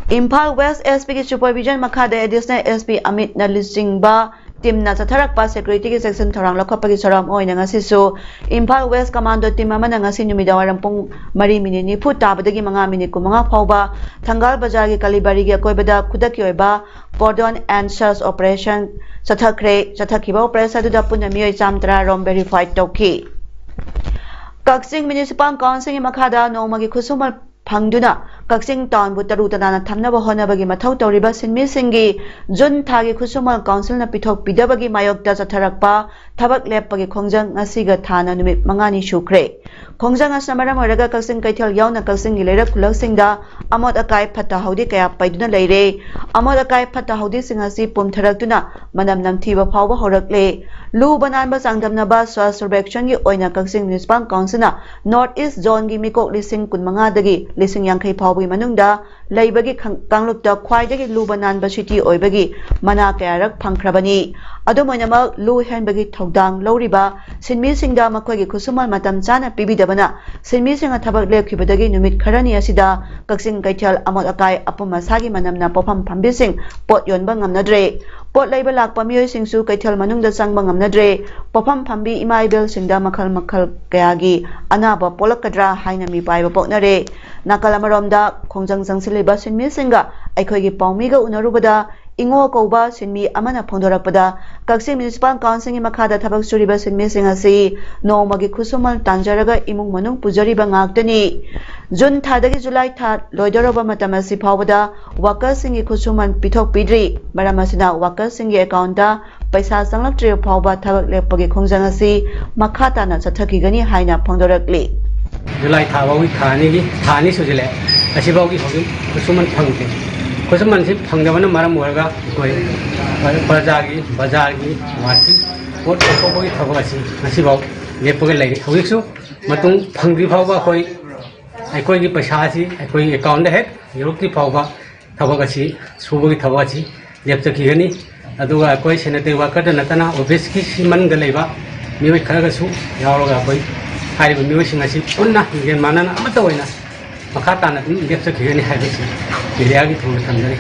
ꯏꯝꯐꯥꯜ ꯋꯦꯁ ꯑꯦꯁ ꯄꯤꯒꯤ ꯁꯨꯄꯔꯚꯤꯖꯟ ꯃꯈꯥꯗ ꯑꯦꯗꯤꯁꯅꯦꯜ ꯑꯦꯁ ꯄꯤ ꯑꯃꯤꯠꯅ ꯂꯨꯆꯤꯡꯕ ꯇꯤꯝꯅ ꯆꯠꯊꯔꯛꯄ ꯁꯦꯀ꯭ꯌꯨꯔꯤꯇꯤꯒꯤ ꯆꯦꯛꯁꯤꯟ ꯊꯧꯔꯥꯡ ꯂꯧꯈꯠꯄꯒꯤ ꯊꯧꯔꯝ ꯑꯣꯏꯅ ꯉꯁꯤꯁꯨ ꯏꯝꯐꯥꯜ ꯋꯦꯁ ꯀꯃꯥꯟꯗꯣ ꯇꯤꯝ ꯑꯃꯅ ꯉꯁꯤ ꯅꯨꯃꯤꯗꯥꯡꯋꯥꯏꯔꯝ ꯄꯨꯡ ꯃꯔꯤ ꯃꯤꯅꯤꯠ ꯅꯤꯐꯨ ꯇꯥꯕꯗꯒꯤ ꯃꯉꯥ ꯃꯤꯅꯤꯠ ꯀꯨꯟꯃꯉꯥ ꯐꯥꯎꯕ ꯊꯪꯒꯥꯜ ꯕꯖꯥꯔꯒꯤ ꯀꯂꯤꯕꯥꯔꯤꯒꯤ ꯑꯀꯣꯏꯕꯗ ꯈꯨꯗꯛꯀꯤ ꯑꯣꯏꯕ ꯀꯣꯔꯗꯣꯟ ꯑꯦꯟ ꯁꯔꯆ ꯑꯣꯄꯔꯦꯁꯟ ꯆꯠꯊꯈ꯭ꯔꯦ꯫ ꯆꯠꯊꯈꯤꯕ ꯑꯣꯄꯔꯦꯁꯟ ꯑꯗꯨꯗ ꯄꯨꯟꯅ ꯃꯤꯑꯣꯏ ꯆꯥꯝ ꯇꯔꯥ ꯔꯣꯝ ꯚꯦꯔꯤꯐꯥꯏ ꯇꯧꯈꯤ꯫ ꯀꯛꯆꯤꯡ ꯃ꯭ꯌꯨꯅꯤꯁꯤꯄꯥꯜ ꯀꯥꯎꯟꯁꯤꯜꯒꯤ ꯃꯈꯥꯗ ꯅꯣꯡꯃꯒꯤ ꯈꯨꯠꯁꯨꯃꯟ ꯐꯪꯗꯨꯅ ꯀꯛꯆꯤꯡ ꯇꯥꯎꯟꯕꯨ ꯇꯔꯨ ꯇꯅꯥꯟꯅ ꯊꯝꯅꯕ ꯍꯣꯠꯅꯕꯒꯤ ꯃꯊꯧ ꯇꯧꯔꯤꯕ ꯁꯤꯟꯃꯤꯁꯤꯡꯒꯤ ꯖꯨꯟ ꯊꯥꯒꯤ ꯈꯨꯠꯁꯨꯃꯟ ꯀꯥꯎꯟꯁꯤꯜꯅ ꯄꯤꯊꯣꯛꯄꯤꯗꯕꯒꯤ ꯃꯥꯌꯣꯛꯇ ꯆꯠꯊꯔꯛꯄ ꯊꯕꯛ ꯂꯦꯞꯄꯒꯤ ꯈꯣꯡꯖꯪ ꯉꯁꯤꯒ ꯊꯥꯅ ꯅꯨꯃꯤꯠ ꯃꯉꯥꯅꯤ ꯁꯨꯈ꯭ꯔꯦ꯫ ꯈꯣꯡꯖꯪ ꯑꯁꯤꯅ ꯃꯔꯝ ꯑꯣꯏꯔꯒ ꯀꯛꯆꯤꯡ ꯀꯩꯊꯦꯜ ꯌꯥꯎꯅ ꯀꯛꯆꯤꯡꯒꯤ ꯂꯩꯔꯛ ꯈꯨꯜꯂꯛꯁꯤꯡꯗ ꯑꯃꯣꯠ ꯑꯀꯥꯏ ꯐꯠꯇ ꯍꯥꯎꯗꯤ ꯀꯌꯥ ꯄꯩꯗꯨꯅ ꯂꯩꯔꯦ꯫ ꯑꯃꯣꯠ ꯑꯀꯥꯏ ꯐꯠꯇ ꯍꯥꯎꯗꯤꯁꯤꯡ ꯑꯁꯤ ꯄꯨꯝꯊꯔꯛꯇꯨꯅ ꯃꯅꯝ ꯅꯝꯊꯤꯕ ꯐꯥꯎꯕ ꯍꯧꯔꯛꯂꯦ꯫ ꯂꯨꯕ ꯅꯥꯟꯕ ꯆꯥꯡꯗꯝꯅꯕ ꯁ꯭ꯋꯥꯁ ꯁꯔꯚꯦꯛꯁꯟꯒꯤ ꯑꯣꯏꯅ ꯀꯛꯆꯤꯡ ꯃ꯭ꯌꯨꯅꯤꯁꯤꯄꯥꯜ ꯀꯥꯎꯟꯁꯤꯜꯅ ꯅꯣꯔꯠ ꯏꯁ ꯖꯣꯟꯒꯤ ꯃꯤꯀꯣꯛ ꯂꯤꯁꯤꯡ ꯀꯨꯟꯃꯉꯥꯗꯒꯤ ꯂꯤꯁꯤꯡ ꯌꯥꯡꯈꯩ ꯐꯥꯎꯕꯒꯤ ꯃꯅꯨꯡꯗ ꯂꯩꯕꯒꯤ ꯈꯪ-, ꯀꯥꯡꯂꯨꯞꯇ ꯈ꯭ꯋꯥꯏꯗꯒꯤ ꯂꯨꯕ ꯅꯥꯟꯕ ꯁꯤꯇꯤ ꯑꯣꯏꯕꯒꯤ ꯃꯅꯥ ꯀꯌꯥꯔꯛ ꯐꯪꯈ꯭ꯔꯕꯅꯤ꯫ ꯑꯗꯨꯝ ꯑꯣꯏꯅꯃꯛ, ꯂꯨ ꯍꯦꯟꯕꯒꯤ ꯊꯧꯗꯥꯡ ꯂꯧꯔꯤꯕ ꯁꯤꯟꯃꯤꯁꯤꯡꯗ ꯃꯈꯣꯏꯒꯤ ꯈꯨꯠꯁꯨꯃꯟ ꯃꯇꯝ ꯆꯥꯅ ꯄꯤꯕꯤꯗꯕꯅ ꯁꯤꯟꯃꯤꯁꯤꯡꯅ ꯊꯕꯛ ꯂꯦꯞꯈꯤꯕꯗꯒꯤ ꯅꯨꯃꯤꯠ ꯈꯔꯅꯤ ꯑꯁꯤꯗ ꯀꯛꯆꯤꯡ ꯀꯩꯊꯦꯜ ꯑꯃꯣꯠ ꯑꯀꯥꯏ ꯑꯄꯨꯝ ꯑꯁꯥꯒꯤ ꯃꯅꯝꯅ ꯄꯣꯠꯐꯝ ꯐꯝꯕꯤꯁꯤꯡ ꯄꯣꯠ ꯌꯣꯟꯕ ꯉꯝꯅꯗ꯭ꯔꯦ꯫ ꯄꯣꯠ ꯂꯩꯕ ꯂꯥꯛꯄ ꯃꯤꯑꯣꯏꯁꯤꯡꯁꯨ ꯀꯩꯊꯦꯜ ꯃꯅꯨꯡꯗ ꯆꯪꯕ ꯉꯝꯅꯗ꯭ꯔꯦ꯫ ꯄꯣꯠꯐꯝ ꯐꯝꯕꯤ ꯏꯃꯥ ꯏꯕꯦꯜꯁꯤꯡꯗ ꯃꯈꯜ ꯃꯈꯜ ꯀꯌꯥꯒꯤ ꯑꯅꯥꯕ ꯄꯣꯛꯂꯛꯀꯗ꯭ꯔꯥ ꯍꯥꯏꯅ ꯃꯤꯄꯥꯏꯕ ꯄꯣꯛꯅꯔꯦ꯫ ꯅꯥꯀꯜ ꯑꯃꯔꯣꯝꯗ ꯈꯣꯡꯖꯪ ꯆꯪꯁꯤꯜꯂꯤꯕ ꯁꯤꯟꯃꯤꯁꯤꯡꯒ ꯑꯩꯈꯣꯏꯒꯤ ꯄꯥꯎꯃꯤꯒ ꯎꯅꯔꯨꯕꯗ ꯏꯉꯣ ꯀꯧꯕ ꯁꯤꯟꯃꯤ ꯑꯃꯅ ꯐꯣꯡꯗꯣꯔꯛꯄꯗ, ꯀꯛꯆꯤꯡ ꯃ꯭ꯌꯨꯅꯤꯁꯤꯄꯥꯜ ꯀꯥꯎꯟꯁꯤꯜꯒꯤ ꯃꯈꯥꯗ ꯊꯕꯛ ꯁꯨꯔꯤꯕ ꯁꯤꯟꯃꯤꯁꯤꯡ ꯑꯁꯤ ꯅꯣꯡꯃꯒꯤ ꯈꯨꯠꯁꯨꯃꯟ ꯇꯥꯟꯖꯔꯒ ꯏꯃꯨꯡ ꯃꯅꯨꯡ ꯄꯨꯖꯔꯤꯕ ꯉꯥꯛꯇꯅꯤ꯫ ꯖꯨꯟ ꯊꯥꯗꯒꯤ ꯖꯨꯂꯥꯏ ꯊꯥ ꯂꯣꯏꯗꯧꯔꯕ ꯃꯇꯝ ꯑꯁꯤ ꯐꯥꯎꯕꯗ ꯋꯥꯀꯔꯁꯤꯡꯒꯤ ꯈꯨꯠꯁꯨꯃꯟ ꯄꯤꯊꯣꯛꯄꯤꯗ꯭ꯔꯤ꯫ ꯃꯔꯝ ꯑꯁꯤꯅ ꯋꯥꯀꯔꯁꯤꯡꯒꯤ ꯑꯦꯀꯥꯎꯟꯗ ꯄꯩꯁꯥ ꯆꯪꯂꯛꯇ꯭ꯔꯤꯕ ꯐꯥꯎꯕ ꯊꯕꯛ ꯂꯦꯞꯄꯒꯤ ꯈꯣꯡꯖꯪ ꯑꯁꯤ ꯃꯈꯥ ꯇꯥꯅ ꯆꯠꯊꯈꯤꯒꯅꯤ ꯍꯥꯏꯅ ꯐꯣꯡꯗꯣꯔꯛꯂꯤ꯫ ꯖꯨꯂꯥꯏ ꯊꯥ ꯐꯥꯎꯒꯤ ꯊꯥ ꯑꯅꯤꯒꯤ, ꯊꯥ ꯑꯅꯤ ꯁꯨꯖꯤꯜꯂꯛꯑꯦ꯫ ꯑꯁꯤꯐꯥꯎꯒꯤ ꯍꯧꯖꯤꯛ ꯈꯨꯠꯁꯨꯃꯟ ꯐꯪꯗꯦ꯫ ꯈꯨꯠꯁꯨꯃꯟꯁꯤ ꯐꯪꯗꯕꯅ ꯃꯔꯝ ꯑꯣꯏꯔꯒ ꯑꯩꯈꯣꯏ ꯄ꯭ꯔꯖꯥꯒꯤ, ꯕꯖꯥꯔꯒꯤ, ꯃꯥꯔꯀꯦꯠꯀꯤ ꯄꯣꯠ ꯄꯨꯊꯣꯛꯄꯒꯤ ꯊꯕꯛ ꯑꯁꯤ ꯉꯁꯤꯐꯥꯎ ꯂꯦꯞꯄꯒ ꯂꯩꯔꯤ꯫ ꯍꯧꯖꯤꯛꯁꯨ ꯃꯇꯨꯡ ꯐꯪꯗ꯭ꯔꯤ ꯐꯥꯎꯕ ꯑꯩꯈꯣꯏ, ꯑꯩꯈꯣꯏꯒꯤ ꯄꯩꯁꯥ ꯑꯁꯤ ꯑꯩꯈꯣꯏꯒꯤ ꯑꯦꯀꯥꯎꯟꯗ ꯍꯦꯛ ꯌꯧꯔꯛꯇ꯭ꯔꯤ ꯐꯥꯎꯕ ꯊꯕꯛ ꯑꯁꯤ, ꯁꯨꯕꯒꯤ ꯊꯕꯛ ꯑꯁꯤ ꯂꯦꯞꯆꯈꯤꯒꯅꯤ꯫ ꯑꯗꯨꯒ ꯑꯩꯈꯣꯏ ꯁꯦꯅꯤꯇꯔꯤ ꯋꯥꯀꯔꯗ ꯅꯠꯇꯅ ꯑꯣꯐꯤꯁꯀꯤ ꯁꯤ ꯃꯅꯨꯡꯗ ꯂꯩꯕ ꯃꯤꯑꯣꯏ ꯈꯔꯒꯁꯨ ꯌꯥꯎꯔꯒ ꯑꯩꯈꯣꯏ ꯍꯥꯏꯔꯤꯕ ꯃꯤꯑꯣꯏꯁꯤꯡ ꯑꯁꯤ ꯄꯨꯟꯅ ꯂꯤꯡꯖꯦꯜ ꯃꯥꯟꯅꯅ ꯑꯃꯠꯇ ꯑꯣꯏꯅ ꯃꯈꯥ ꯇꯥꯅ ꯑꯗꯨꯝ ꯂꯦꯞꯆꯈꯤꯒꯅꯤ ꯍꯥꯏꯕꯁꯤ ꯃꯦꯗꯤꯌꯥꯒꯤ ꯊꯣꯡꯗ ꯊꯝꯖꯔꯤ꯫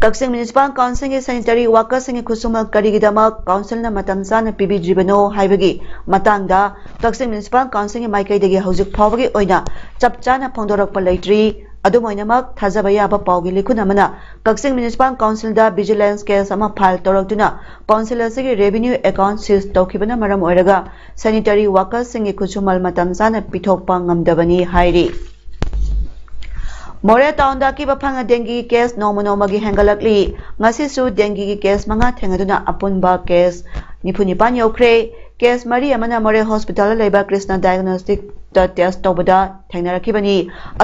ꯀꯛꯆꯤꯡ ꯃ꯭ꯌꯨꯅꯤꯁꯤꯄꯥꯜ ꯀꯥꯎꯟꯁꯤꯜꯒꯤ ꯁꯦꯅꯤꯇꯔꯤ ꯋꯥꯀꯔꯁꯤꯡꯒꯤ ꯈꯨꯠꯁꯨꯃꯟ ꯀꯔꯤꯒꯤꯗꯃꯛ ꯀꯥꯎꯟꯁꯤꯜꯅ ꯃꯇꯝ ꯆꯥꯅ ꯄꯤꯕꯤꯗ꯭ꯔꯤꯕꯅꯣ ꯍꯥꯏꯕꯒꯤ ꯃꯇꯥꯡꯗ ꯀꯛꯆꯤꯡ ꯃ꯭ꯌꯨꯅꯤꯁꯤꯄꯥꯜ ꯀꯥꯎꯟꯁꯤꯜꯒꯤ ꯃꯥꯏꯀꯩꯗꯒꯤ ꯍꯧꯖꯤꯛ ꯐꯥꯎꯕꯒꯤ ꯑꯣꯏꯅ ꯆꯞ ꯆꯥꯅ ꯐꯣꯡꯗꯣꯔꯛꯄ ꯂꯩꯇ꯭ꯔꯤ꯫ ꯑꯗꯨꯝ ꯑꯣꯏꯅꯃꯛ, ꯊꯥꯖꯕ ꯌꯥꯕ ꯄꯥꯎꯒꯤ ꯂꯤꯈꯨꯟ ꯑꯃꯅ ꯀꯛꯆꯤꯡ ꯃ꯭ꯌꯨꯅꯤꯁꯤꯄꯥꯜ ꯀꯥꯎꯟꯁꯤꯜꯗ ꯚꯤꯖꯤꯂꯦꯟꯁ ꯀꯦꯁ ꯑꯃ ꯐꯥꯏꯜ ꯇꯧꯔꯛꯇꯨꯅ ꯀꯥꯎꯟꯁꯤꯜ ꯑꯁꯤꯒꯤ ꯔꯦꯚꯤꯅ꯭ꯌꯨ ꯑꯦꯀꯥꯎꯟ ꯁꯤꯖ ꯇꯧꯈꯤꯕꯅ ꯃꯔꯝ ꯑꯣꯏꯔꯒ ꯁꯦꯅꯤꯇꯔꯤ ꯋꯥꯀꯔꯁꯤꯡꯒꯤ ꯈꯨꯠꯁꯨꯃꯜ ꯃꯇꯝ ꯆꯥꯅ ꯄꯤꯊꯣꯛꯄ ꯉꯝꯗꯕꯅꯤ ꯍꯥꯏꯔꯤ꯫ ꯃꯣꯔꯦ ꯇꯥꯎꯟꯗ ꯑꯀꯤꯕ ꯐꯪꯅ ꯗꯦꯡꯒꯤ ꯀꯦꯁ ꯅꯣꯡꯃ ꯅꯣꯡꯃꯒꯤ ꯍꯦꯟꯒꯠꯂꯛꯂꯤ꯫ ꯉꯁꯤꯁꯨ ꯗꯦꯡꯒꯤꯒꯤ ꯀꯦꯁ ꯃꯉꯥ ꯊꯦꯡꯅꯗꯨꯅ ꯑꯄꯨꯟꯕ ꯀꯦꯁ ꯅꯤꯐꯨ ꯅꯤꯄꯥꯟ ꯌꯧꯈ꯭ꯔꯦ꯫ ꯀꯦꯁ ꯃꯔꯤ ꯑꯃꯅ ꯃꯣꯔꯦ ꯍꯣꯁꯄꯤꯇꯥꯜꯗ ꯂꯩꯕ ꯀ꯭ꯔꯤꯁꯅ ꯗꯥꯏꯒꯅꯣꯁꯇꯤꯛꯇ ꯇꯦꯁ ꯇꯧꯕꯗ ꯊꯦꯡꯅꯔꯛꯈꯤꯕꯅꯤ꯫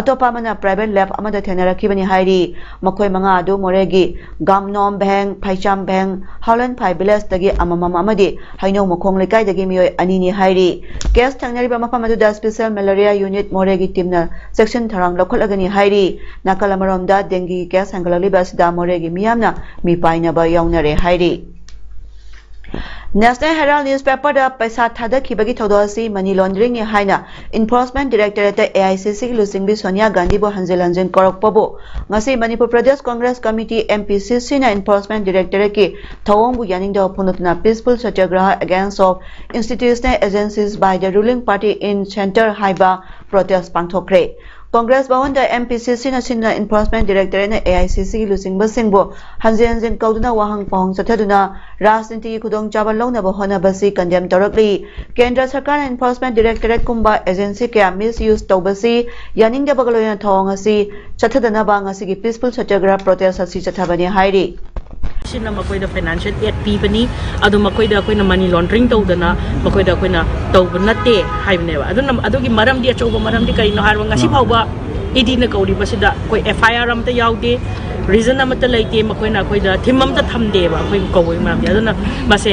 ꯑꯇꯣꯞꯄ ꯑꯃꯅ ꯄ꯭ꯔꯥꯏꯚꯦꯠ ꯂꯦꯕ ꯑꯃꯗ ꯊꯦꯡꯅꯔꯛꯈꯤꯕꯅꯤ ꯍꯥꯏꯔꯤ꯫ ꯃꯈꯣꯏ ꯃꯉꯥ ꯑꯗꯨ ꯃꯣꯔꯦꯒꯤ ꯒꯥꯝꯅꯣꯝ ꯚꯦꯡ, ꯐꯩꯆꯥꯝ ꯚꯦꯡ, ꯍꯥꯎꯂꯟꯐꯥꯏ ꯚꯤꯂꯦꯖꯇꯒꯤ ꯑꯃꯃꯝ ꯑꯃꯗꯤ ꯍꯩꯅꯧ ꯃꯈꯣꯡ ꯂꯩꯀꯥꯏꯗꯒꯤ ꯃꯤꯑꯣꯏ ꯑꯅꯤꯅꯤ ꯍꯥꯏꯔꯤ꯫ ꯀꯦꯁ ꯊꯦꯡꯅꯔꯤꯕ ꯃꯐꯝ ꯑꯗꯨꯗ ꯁ꯭ꯄꯦꯁꯦꯜ ꯃꯦꯂꯦꯔꯤꯌꯥ ꯌꯨꯅꯤꯠ ꯃꯣꯔꯦꯒꯤ ꯇꯤꯝꯅ ꯆꯦꯛꯁꯤꯟ ꯊꯧꯔꯥꯡ ꯂꯧꯈꯠꯂꯒꯅꯤ ꯍꯥꯏꯔꯤ꯫ ꯅꯥꯀꯜ ꯑꯃꯔꯣꯝꯗ ꯗꯦꯡꯒꯤꯒꯤ ꯀꯦꯁ ꯍꯦꯟꯒꯠꯂꯛꯂꯤꯕ ꯑꯁꯤꯗ ꯃꯣꯔꯦꯒꯤ ꯃꯤꯌꯥꯝꯅ ꯃꯤꯄꯥꯏꯅꯕ ꯌꯥꯎꯅꯔꯦ ꯍꯥꯏꯔꯤ꯫ ꯅꯦꯁꯅꯦꯜ ꯍꯦꯔꯥꯜꯗ ꯅ꯭ꯌꯨꯁꯄꯦꯄꯔꯗ ꯄꯩꯁꯥ ꯊꯥꯗꯈꯤꯕꯒꯤ ꯊꯧꯗꯣꯛ ꯑꯁꯤ ꯃꯅꯤ ꯂꯣꯟꯗ꯭ꯔꯤꯡꯅꯤ ꯍꯥꯏꯅ ꯏꯟꯐꯣꯔꯁꯃꯦꯟ ꯗꯤꯔꯦꯛꯇꯣꯔꯦꯠꯇ ꯑꯦ ꯑꯥꯏ ꯁꯤ ꯁꯤꯒꯤ ꯂꯨꯆꯤꯡꯕꯤ ꯁꯣꯅꯤꯌꯥ ꯒꯥꯟꯙꯤꯕꯨ ꯍꯟꯖꯤꯟ ꯍꯟꯖꯤꯟ ꯀꯧꯔꯛꯄꯕꯨ ꯉꯁꯤ Manipur Pradesh Congress committee, M P ꯁꯤ ꯁꯤꯅ ꯏꯟꯐꯣꯔꯁꯃꯦꯟ ꯗꯤꯔꯦꯛꯇꯣꯔꯦꯠꯀꯤ ꯊꯧꯑꯣꯡꯕꯨ ꯌꯥꯅꯤꯡꯗꯕ ꯐꯣꯡꯗꯣꯛꯇꯨꯅ Peaceful Satyagraha Against of Institutional Agencies by the Ruling Party in Centre ꯍꯥꯏꯕ ꯄ꯭ꯔꯣꯇꯦꯁ ꯄꯥꯡꯊꯣꯛꯈ꯭ꯔꯦ꯫ ꯀꯣꯡꯒ꯭ꯔꯦꯁ ꯚꯋꯟꯗ ꯑꯦꯝ ꯄꯤ ꯁꯤ ꯁꯤꯅ ꯁꯤꯟꯗꯨꯅ ꯏꯟꯐꯣꯔꯁꯃꯦꯟ ꯗꯤꯔꯦꯛꯇꯣꯔꯦꯠꯅ ꯑꯦ ꯑꯥꯏ ꯁꯤ ꯁꯤꯒꯤ ꯂꯨꯆꯤꯡꯕꯁꯤꯡꯕꯨ ꯍꯟꯖꯤꯟ ꯍꯟꯖꯤꯟ ꯀꯧꯗꯨꯅ ꯋꯥꯍꯪ ꯄꯥꯎꯍꯪ ꯆꯠꯊꯗꯨꯅ ꯔꯥꯖꯅꯤꯇꯤꯒꯤ ꯈꯨꯗꯣꯡꯆꯥꯕ ꯂꯧꯅꯕ ꯍꯣꯠꯅꯕꯁꯤ ꯀꯟꯗꯦꯝ ꯇꯧꯔꯛꯂꯤ꯫ ꯀꯦꯟꯗ꯭ꯔ ꯁꯔꯀꯥꯔꯅ ꯏꯟꯐꯣꯔꯁꯃꯦꯟ ꯗꯤꯔꯦꯛꯇꯣꯔꯦꯠꯀꯨꯝꯕ ꯑꯦꯖꯦꯟꯁꯤ ꯀꯌꯥ ꯃꯤꯁꯌꯨꯁ ꯇꯧꯕꯁꯤ ꯌꯥꯅꯤꯡꯗꯕꯒ ꯂꯣꯏꯅꯅ ꯊꯧꯑꯣꯡ ꯑꯁꯤ ꯆꯠꯊꯗꯅꯕ ꯉꯁꯤꯒꯤ Peaceful Satyagraha Protest ꯑꯁꯤ ꯆꯠꯊꯕꯅꯤ ꯍꯥꯏꯔꯤ꯫ ꯁꯤꯅ ꯃꯈꯣꯏꯗ ꯐꯥꯏꯅꯥꯟꯁꯤꯌꯦꯜ ꯑꯦꯗ ꯄꯤꯕꯅꯤ, ꯑꯗꯨ ꯃꯈꯣꯏꯗ ꯑꯩꯈꯣꯏꯅ ꯃꯅꯤ ꯂꯣꯟꯗ꯭ꯔꯤꯡ ꯇꯧꯗꯅ ꯃꯈꯣꯏꯗ ꯑꯩꯈꯣꯏꯅ ꯇꯧꯕ ꯅꯠꯇꯦ ꯍꯥꯏꯕꯅꯦꯕ꯫ ꯑꯗꯨꯅ ꯑꯗꯨꯒꯤ ꯃꯔꯝꯗꯤ, ꯑꯆꯧꯕ ꯃꯔꯝꯗꯤ ꯀꯔꯤꯅꯣ ꯍꯥꯏꯔꯕ, ꯉꯁꯤ ꯐꯥꯎꯕ ꯏ ꯗꯤꯅ ꯀꯧꯔꯤꯕꯁꯤꯗ ꯑꯩꯈꯣꯏ ꯑꯦꯐ ꯑꯥꯏ ꯑꯥꯔ ꯑꯃꯠꯇ ꯌꯥꯎꯗꯦ, ꯔꯤꯖꯟ ꯑꯃꯠꯇ ꯂꯩꯇꯦ, ꯃꯈꯣꯏꯅ ꯑꯩꯈꯣꯏꯗ ꯊꯤꯝ ꯑꯃꯠꯇ ꯊꯝꯗꯦꯕ ꯑꯩꯈꯣꯏ ꯀꯧꯕꯒꯤ ꯃꯔꯝꯗꯤ꯫ ꯑꯗꯨꯅ ꯃꯁꯦ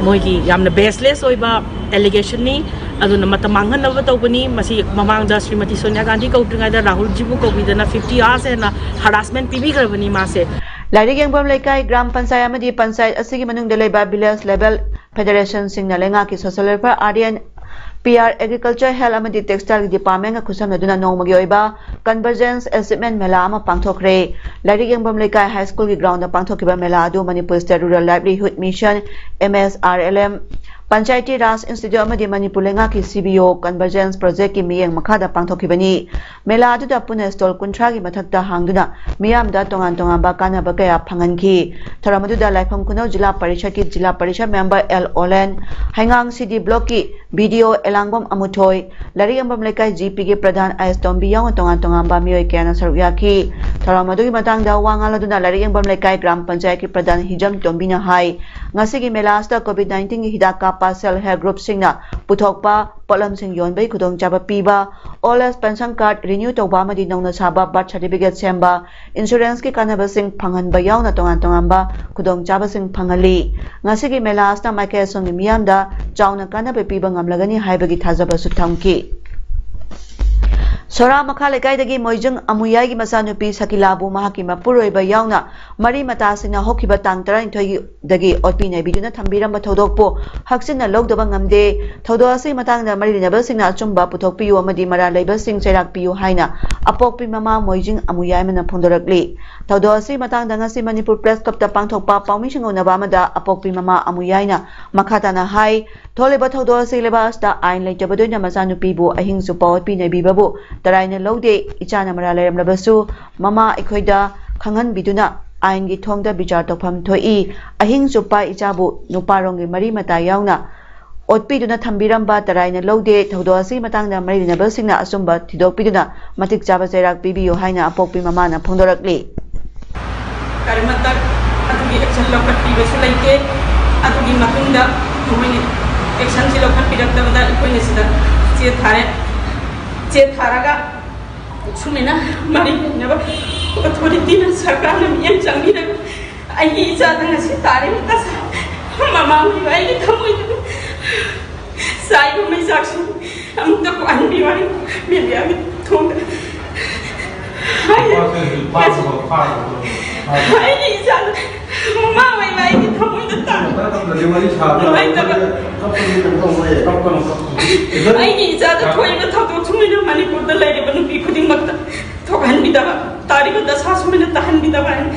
ꯃꯣꯏꯒꯤ ꯌꯥꯝꯅ ꯕꯦꯁꯂꯦꯁ ꯑꯣꯏꯕ ꯑꯦꯂꯤꯒꯦꯁꯟꯅꯤ꯫ ꯑꯗꯨꯅ ꯃꯇꯝ ꯃꯥꯡꯍꯟꯅꯕ ꯇꯧꯕꯅꯤ꯫ ꯃꯁꯤ ꯃꯃꯥꯡꯗ ꯁ꯭ꯔꯤꯃꯇꯤ ꯁꯣꯅꯤꯌꯥ ꯒꯥꯟꯙꯤ ꯀꯧꯗ꯭ꯔꯤꯉꯩꯗ ꯔꯥꯍꯨꯜꯖꯤꯕꯨ ꯀꯧꯕꯤꯗꯅ ꯐꯤꯐꯇꯤ ꯑꯥꯋꯔꯁ ꯍꯦꯟꯅ ꯍꯔꯥꯁꯃꯦꯟ ꯄꯤꯕꯤꯈ꯭ꯔꯕꯅꯤ ꯃꯥꯁꯦ꯫ ꯂꯥꯏꯔꯤꯛ ꯌꯦꯡꯐꯝ ꯂꯩꯀꯥꯏ, ꯒ꯭ꯔꯥꯝ ꯄꯟꯆꯥꯌꯠ ꯑꯃꯗꯤ ꯄꯟꯆꯥꯌꯠ ꯑꯁꯤꯒꯤ ꯃꯅꯨꯡꯗ ꯂꯩꯕ ꯚꯤꯂꯦꯖ ꯂꯦꯚꯦꯜ ꯐꯦꯗꯔꯦꯁꯟꯁꯤꯡꯅ ꯂꯩꯉꯥꯛꯀꯤ social welfare, R D N, P R agriculture, health ꯑꯃꯗꯤ ꯇꯦꯛꯁꯇꯥꯏꯜꯒꯤ ꯗꯤꯄꯥꯔꯠꯃꯦꯟꯒ ꯈꯨꯠꯁꯝꯅꯗꯨꯅ ꯅꯣꯡꯃꯒꯤ ꯑꯣꯏꯕ ꯀꯟꯚꯔꯖꯦꯟꯁ ꯑꯦꯆꯤꯞꯃꯦꯟ ꯃꯦꯂꯥ ꯑꯃ ꯄꯥꯡꯊꯣꯛꯈ꯭ꯔꯦ꯫ ꯂꯥꯏꯔꯤꯛ ꯌꯦꯡꯐꯝ ꯂꯩꯀꯥꯏ ꯍꯥꯏ ꯁ꯭ꯀꯨꯜꯒꯤ ꯒ꯭ꯔꯥꯎꯟꯗ ꯄꯥꯡꯊꯣꯛꯈꯤꯕ ꯃꯦꯂꯥ ꯑꯗꯨ Manipur state rural livelihood mission, M S R L M, Panchayati Raj institute ꯑꯃꯗꯤ ꯃꯅꯤꯄꯨꯔ ꯂꯩꯉꯥꯛꯀꯤ ꯁꯤ ꯕꯤ ꯑꯣ ꯀꯟꯚꯔꯖꯦꯟꯁ ꯄ꯭ꯔꯣꯖꯦꯛꯀꯤ ꯃꯤꯠꯌꯦꯡ ꯃꯈꯥꯗ ꯄꯥꯡꯊꯣꯛꯈꯤꯕꯅꯤ꯫ ꯃꯦꯂꯥ ꯑꯗꯨꯗ ꯄꯨꯟꯅ ꯁ꯭ꯇꯣꯜ ꯀꯨꯟꯊ꯭ꯔꯥꯒꯤ ꯃꯊꯛꯇ ꯍꯥꯡꯗꯨꯅ ꯃꯤꯌꯥꯝꯗ ꯇꯣꯉꯥꯟ ꯇꯣꯉꯥꯟꯕ ꯀꯥꯟꯅꯕ ꯀꯌꯥ ꯐꯪꯍꯟꯈꯤ꯫ ꯊꯧꯔꯝ ꯑꯗꯨꯗ ꯂꯥꯏꯐꯝ ꯈꯨꯅꯧ ꯖꯤꯂꯥ ꯄꯔꯤꯁꯗꯀꯤ ꯖꯤꯂꯥ ꯄꯔꯤꯁꯗ ꯃꯦꯝꯕꯔ ꯑꯦꯜ ꯑꯣꯂꯦꯟ, ꯍꯩꯉꯥꯡ ꯁꯤ ꯗꯤ ꯕ꯭ꯂꯣꯛꯀꯤ ꯕꯤ ꯗꯤ ꯑꯣ ꯑꯦꯂꯥꯡꯕꯝ ꯑꯃꯨꯊꯣꯏ, ꯂꯥꯏꯔꯤꯛ ꯌꯦꯡꯐꯝ ꯂꯩꯀꯥꯏ ꯖꯤ ꯄꯤꯒꯤ ꯄ꯭ꯔꯙꯥꯟ ꯑꯥꯏ ꯑꯦꯁ ꯇꯣꯝꯕꯤ ꯌꯥꯎꯅ ꯇꯣꯉꯥꯟ ꯇꯣꯉꯥꯟꯕ ꯃꯤꯑꯣꯏ ꯀꯌꯥꯅ ꯁꯔꯨꯛ ꯌꯥꯈꯤ꯫ ꯊꯧꯔꯝ ꯑꯗꯨꯒꯤ ꯃꯇꯥꯡꯗ ꯋꯥ ꯉꯥꯡꯂꯗꯨꯅ ꯂꯥꯏꯔꯤꯛ ꯌꯦꯡꯐꯝ ꯂꯩꯀꯥꯏ ꯒ꯭ꯔꯥꯝ ꯄꯟꯆꯥꯌꯠꯀꯤ ꯄ꯭ꯔꯙꯥꯟ ꯍꯤꯖꯝ ꯇꯣꯝꯕꯤꯅ ꯍꯥꯏ, ꯉꯁꯤꯒꯤ ꯃꯦꯂꯥ ꯑꯁꯤꯗ ꯀꯣꯚꯤꯗ ꯅꯥꯏꯟꯇꯤꯟꯒꯤ ꯍꯤꯗꯥꯛ ꯀꯥꯞꯄ, ꯁꯦꯜꯐ ꯍꯦꯜꯞ ꯒ꯭ꯔꯨꯞꯁꯤꯡꯅ ꯄꯨꯊꯣꯛꯄ ꯄꯣꯠꯂꯝꯁꯤꯡ ꯌꯣꯟꯕꯒꯤ ꯈꯨꯗꯣꯡꯆꯥꯕ ꯄꯤꯕ, old age pension card renew ꯇꯧꯕ ꯑꯃꯗꯤ ꯅꯧꯅ ꯁꯥꯕ ꯕꯥꯔꯊ ꯁꯥꯔꯇꯤꯐꯤꯀꯦꯠ ꯁꯦꯝꯕ, ꯏꯟꯁꯨꯔꯦꯟꯁꯀꯤ ꯀꯥꯟꯅꯕꯁꯤꯡ ꯐꯪꯍꯟꯕ ꯌꯥꯎꯅ ꯇꯣꯉꯥꯟ ꯇꯣꯉꯥꯟꯕ ꯈꯨꯗꯣꯡꯆꯥꯕꯁꯤꯡ ꯐꯪꯍꯜꯂꯤ꯫ ꯉꯁꯤꯒꯤ ꯃꯦꯂꯥ ꯑꯁꯤꯅ ꯃꯥꯏꯀꯩ ꯑꯁꯣꯝꯒꯤ ꯃꯤꯌꯥꯝꯗ ꯆꯥꯎꯅ ꯀꯥꯟꯅꯕ ꯄꯤꯕ ꯉꯝꯂꯒꯅꯤ ꯍꯥꯏꯕꯒꯤ ꯊꯥꯖꯕꯁꯨ ꯊꯝꯈꯤ꯫ ꯁꯣꯔꯥ ꯃꯈꯥ ꯂꯩꯀꯥꯏꯗꯒꯤ ꯃꯣꯏꯖꯤꯡ ꯑꯃꯨꯌꯥꯏꯒꯤ ꯃꯆꯥꯅꯨꯄꯤ ꯁꯀꯤꯂꯥꯕꯨ ꯃꯍꯥꯛꯀꯤ ꯃꯄꯨꯔꯣꯏꯕ ꯌꯥꯎꯅ ꯃꯔꯤ ꯃꯇꯥꯁꯤꯡꯅ ꯍꯧꯈꯤꯕ ꯇꯥꯡ ꯇꯔꯥꯅꯤꯊꯣꯏꯗꯒꯤ ꯑꯣꯠꯄꯤ ꯅꯩꯕꯤꯗꯨꯅ ꯊꯝꯕꯤꯔꯝꯕ ꯊꯧꯗꯣꯛꯄꯨ ꯍꯛꯆꯤꯟꯅ ꯂꯧꯗꯕ ꯉꯝꯗꯦ꯫ ꯊꯧꯗꯣꯛ ꯑꯁꯤꯒꯤ ꯃꯇꯥꯡꯗ ꯃꯔꯤ ꯂꯩꯅꯕꯁꯤꯡꯅ ꯑꯆꯨꯝꯕ ꯄꯨꯊꯣꯛꯄꯤꯌꯨ ꯑꯃꯗꯤ ꯃꯔꯥꯜ ꯂꯩꯕꯁꯤꯡ ꯆꯩꯔꯥꯛ ꯄꯤꯌꯨ ꯍꯥꯏꯅ ꯑꯄꯣꯛꯄꯤ ꯃꯃꯥ ꯃꯣꯏꯖꯤꯡ ꯑꯃꯨꯌꯥꯏꯃꯅ ꯐꯣꯡꯗꯣꯔꯛꯂꯤ꯫ ꯊꯧꯗꯣꯛ ꯑꯁꯤꯒꯤ ꯃꯇꯥꯡꯗ ꯉꯁꯤ ꯃꯅꯤꯄꯨꯔ ꯄ꯭ꯔꯦꯁ ꯀ꯭ꯂꯕꯇ ꯄꯥꯡꯊꯣꯛꯄ ꯄꯥꯎꯃꯤ ꯁꯪꯒꯧꯅꯕ ꯑꯃꯗ ꯑꯄꯣꯛꯄꯤ ꯃꯃꯥ ꯑꯃꯨꯌꯥꯏꯅ ꯃꯈꯥ ꯇꯥꯅ ꯍꯥꯏ, ꯊꯣꯛꯂꯤꯕ ꯊꯧꯗꯣꯛ ꯑꯁꯤ ꯂꯩꯕꯥꯛ ꯑꯁꯤꯗ ꯑꯥꯏꯟ ꯂꯩꯇꯕꯗꯨꯅ ꯃꯆꯥꯅꯨꯄꯤꯕꯨ ꯑꯍꯤꯡ ꯆꯨꯞꯄ ꯑꯣꯠꯄꯤ ꯅꯩꯕꯤꯕꯕꯨ ꯇꯔꯥꯏꯅ ꯂꯧꯗꯦ꯫ ꯏꯆꯥꯅ ꯃꯔꯥꯜ ꯂꯩꯔꯝꯂꯕꯁꯨ ꯃꯃꯥ ꯑꯩꯈꯣꯏꯗ ꯈꯪꯍꯟꯕꯤꯗꯨꯅ ꯑꯥꯏꯟꯒꯤ ꯊꯣꯡꯗ ꯕꯤꯆꯥꯔ ꯇꯧꯐꯝ ꯊꯣꯛꯏ꯫ ꯑꯍꯤꯡ ꯆꯨꯞꯄ ꯏꯆꯥꯕꯨ ꯅꯨꯄꯥꯔꯣꯝꯒꯤ ꯃꯔꯤ ꯃꯇꯥ ꯌꯥꯎꯅ ꯑꯣꯠꯄꯤꯗꯨꯅ ꯊꯝꯕꯤꯔꯝꯕ ꯇꯔꯥꯏꯅ ꯂꯧꯗꯦ꯫ ꯊꯧꯗꯣꯛ ꯑꯁꯤꯒꯤ ꯃꯇꯥꯡꯗ ꯃꯔꯤ ꯂꯩꯅꯕꯁꯤꯡꯅ ꯑꯆꯨꯝꯕ ꯊꯤꯗꯣꯛꯄꯤꯗꯨꯅ ꯃꯇꯤꯛ ꯆꯥꯕ ꯆꯩꯔꯥꯛ ꯄꯤꯕꯤꯌꯨ ꯍꯥꯏꯅ ꯑꯄꯣꯛꯄꯤ ꯃꯃꯥꯅ ꯐꯣꯡꯗꯣꯔꯛꯂꯤ꯫ ꯀꯔꯤꯃꯠꯇ ꯑꯗꯨꯒꯤ ꯑꯦꯛꯁꯟ ꯂꯧꯈꯠꯄꯤꯕꯁꯨ ꯂꯩꯇꯦ꯫ ꯑꯗꯨꯒꯤ ꯃꯇꯨꯡꯗ ꯃꯈꯣꯏꯅ ꯑꯦꯛꯁꯟꯁꯤ ꯂꯧꯈꯠꯄꯤꯔꯛꯇꯕꯗ ꯑꯩꯈꯣꯏꯅ ꯁꯤꯗ ꯆꯦ ꯊꯥꯔꯦ꯫ ꯆꯦ ꯊꯥꯔꯒ ꯁꯨꯃꯥꯏꯅ ꯃꯔꯤ ꯂꯩꯅꯕ ꯑꯣꯊꯣꯔꯤꯇꯤꯅ, ꯁꯔꯀꯥꯔꯅ ꯃꯤꯠꯌꯦꯡ ꯆꯪꯕꯤꯔꯒ ꯑꯩꯒꯤ ꯏꯆꯥꯗ ꯉꯁꯤ ꯇꯥꯔꯤꯕ ꯗꯁꯥ ꯃꯃꯥ ꯑꯣꯏꯕ ꯑꯩꯒꯤ ꯊꯃꯣꯏꯗꯨꯗ ꯆꯥꯏꯕ ꯃꯩꯆꯥꯛꯁꯤꯡ ꯑꯃꯨꯛꯇ ꯀꯣꯛꯍꯟꯕꯤꯌꯨ ꯍꯥꯏꯅ ꯃꯦꯗꯤꯌꯥꯒꯤ ꯊꯣꯡꯗ ꯍꯥꯏꯔꯤ꯫ ꯐꯥꯈ꯭ꯔꯦ, ꯐꯥꯈ꯭ꯔꯦ, ꯐꯥꯈ꯭ꯔꯦ꯫ ꯑꯩꯒꯤ ꯏꯆꯥꯗ ꯃꯃꯥ ꯑꯣꯏꯕ ꯑꯩꯒꯤ ꯊꯃꯣꯏꯗ ꯇꯥꯔꯕ ꯅꯨꯡꯉꯥꯏꯇꯕ, ꯑꯩꯒꯤ ꯏꯆꯥꯗ ꯊꯣꯛꯏꯕ ꯊꯧꯗꯣꯛ ꯁꯨꯃꯥꯏꯅ ꯃꯅꯤꯄꯨꯔꯗ ꯂꯩꯔꯤꯕ ꯅꯨꯄꯤ ꯈꯨꯗꯤꯡꯃꯛꯇ ꯊꯣꯛꯍꯟꯕꯤꯗꯕ, ꯇꯥꯔꯤꯕ ꯗꯁꯥ ꯁꯨꯃꯥꯏꯅ ꯇꯥꯍꯟꯕꯤꯗꯕ ꯍꯥꯏꯅ꯫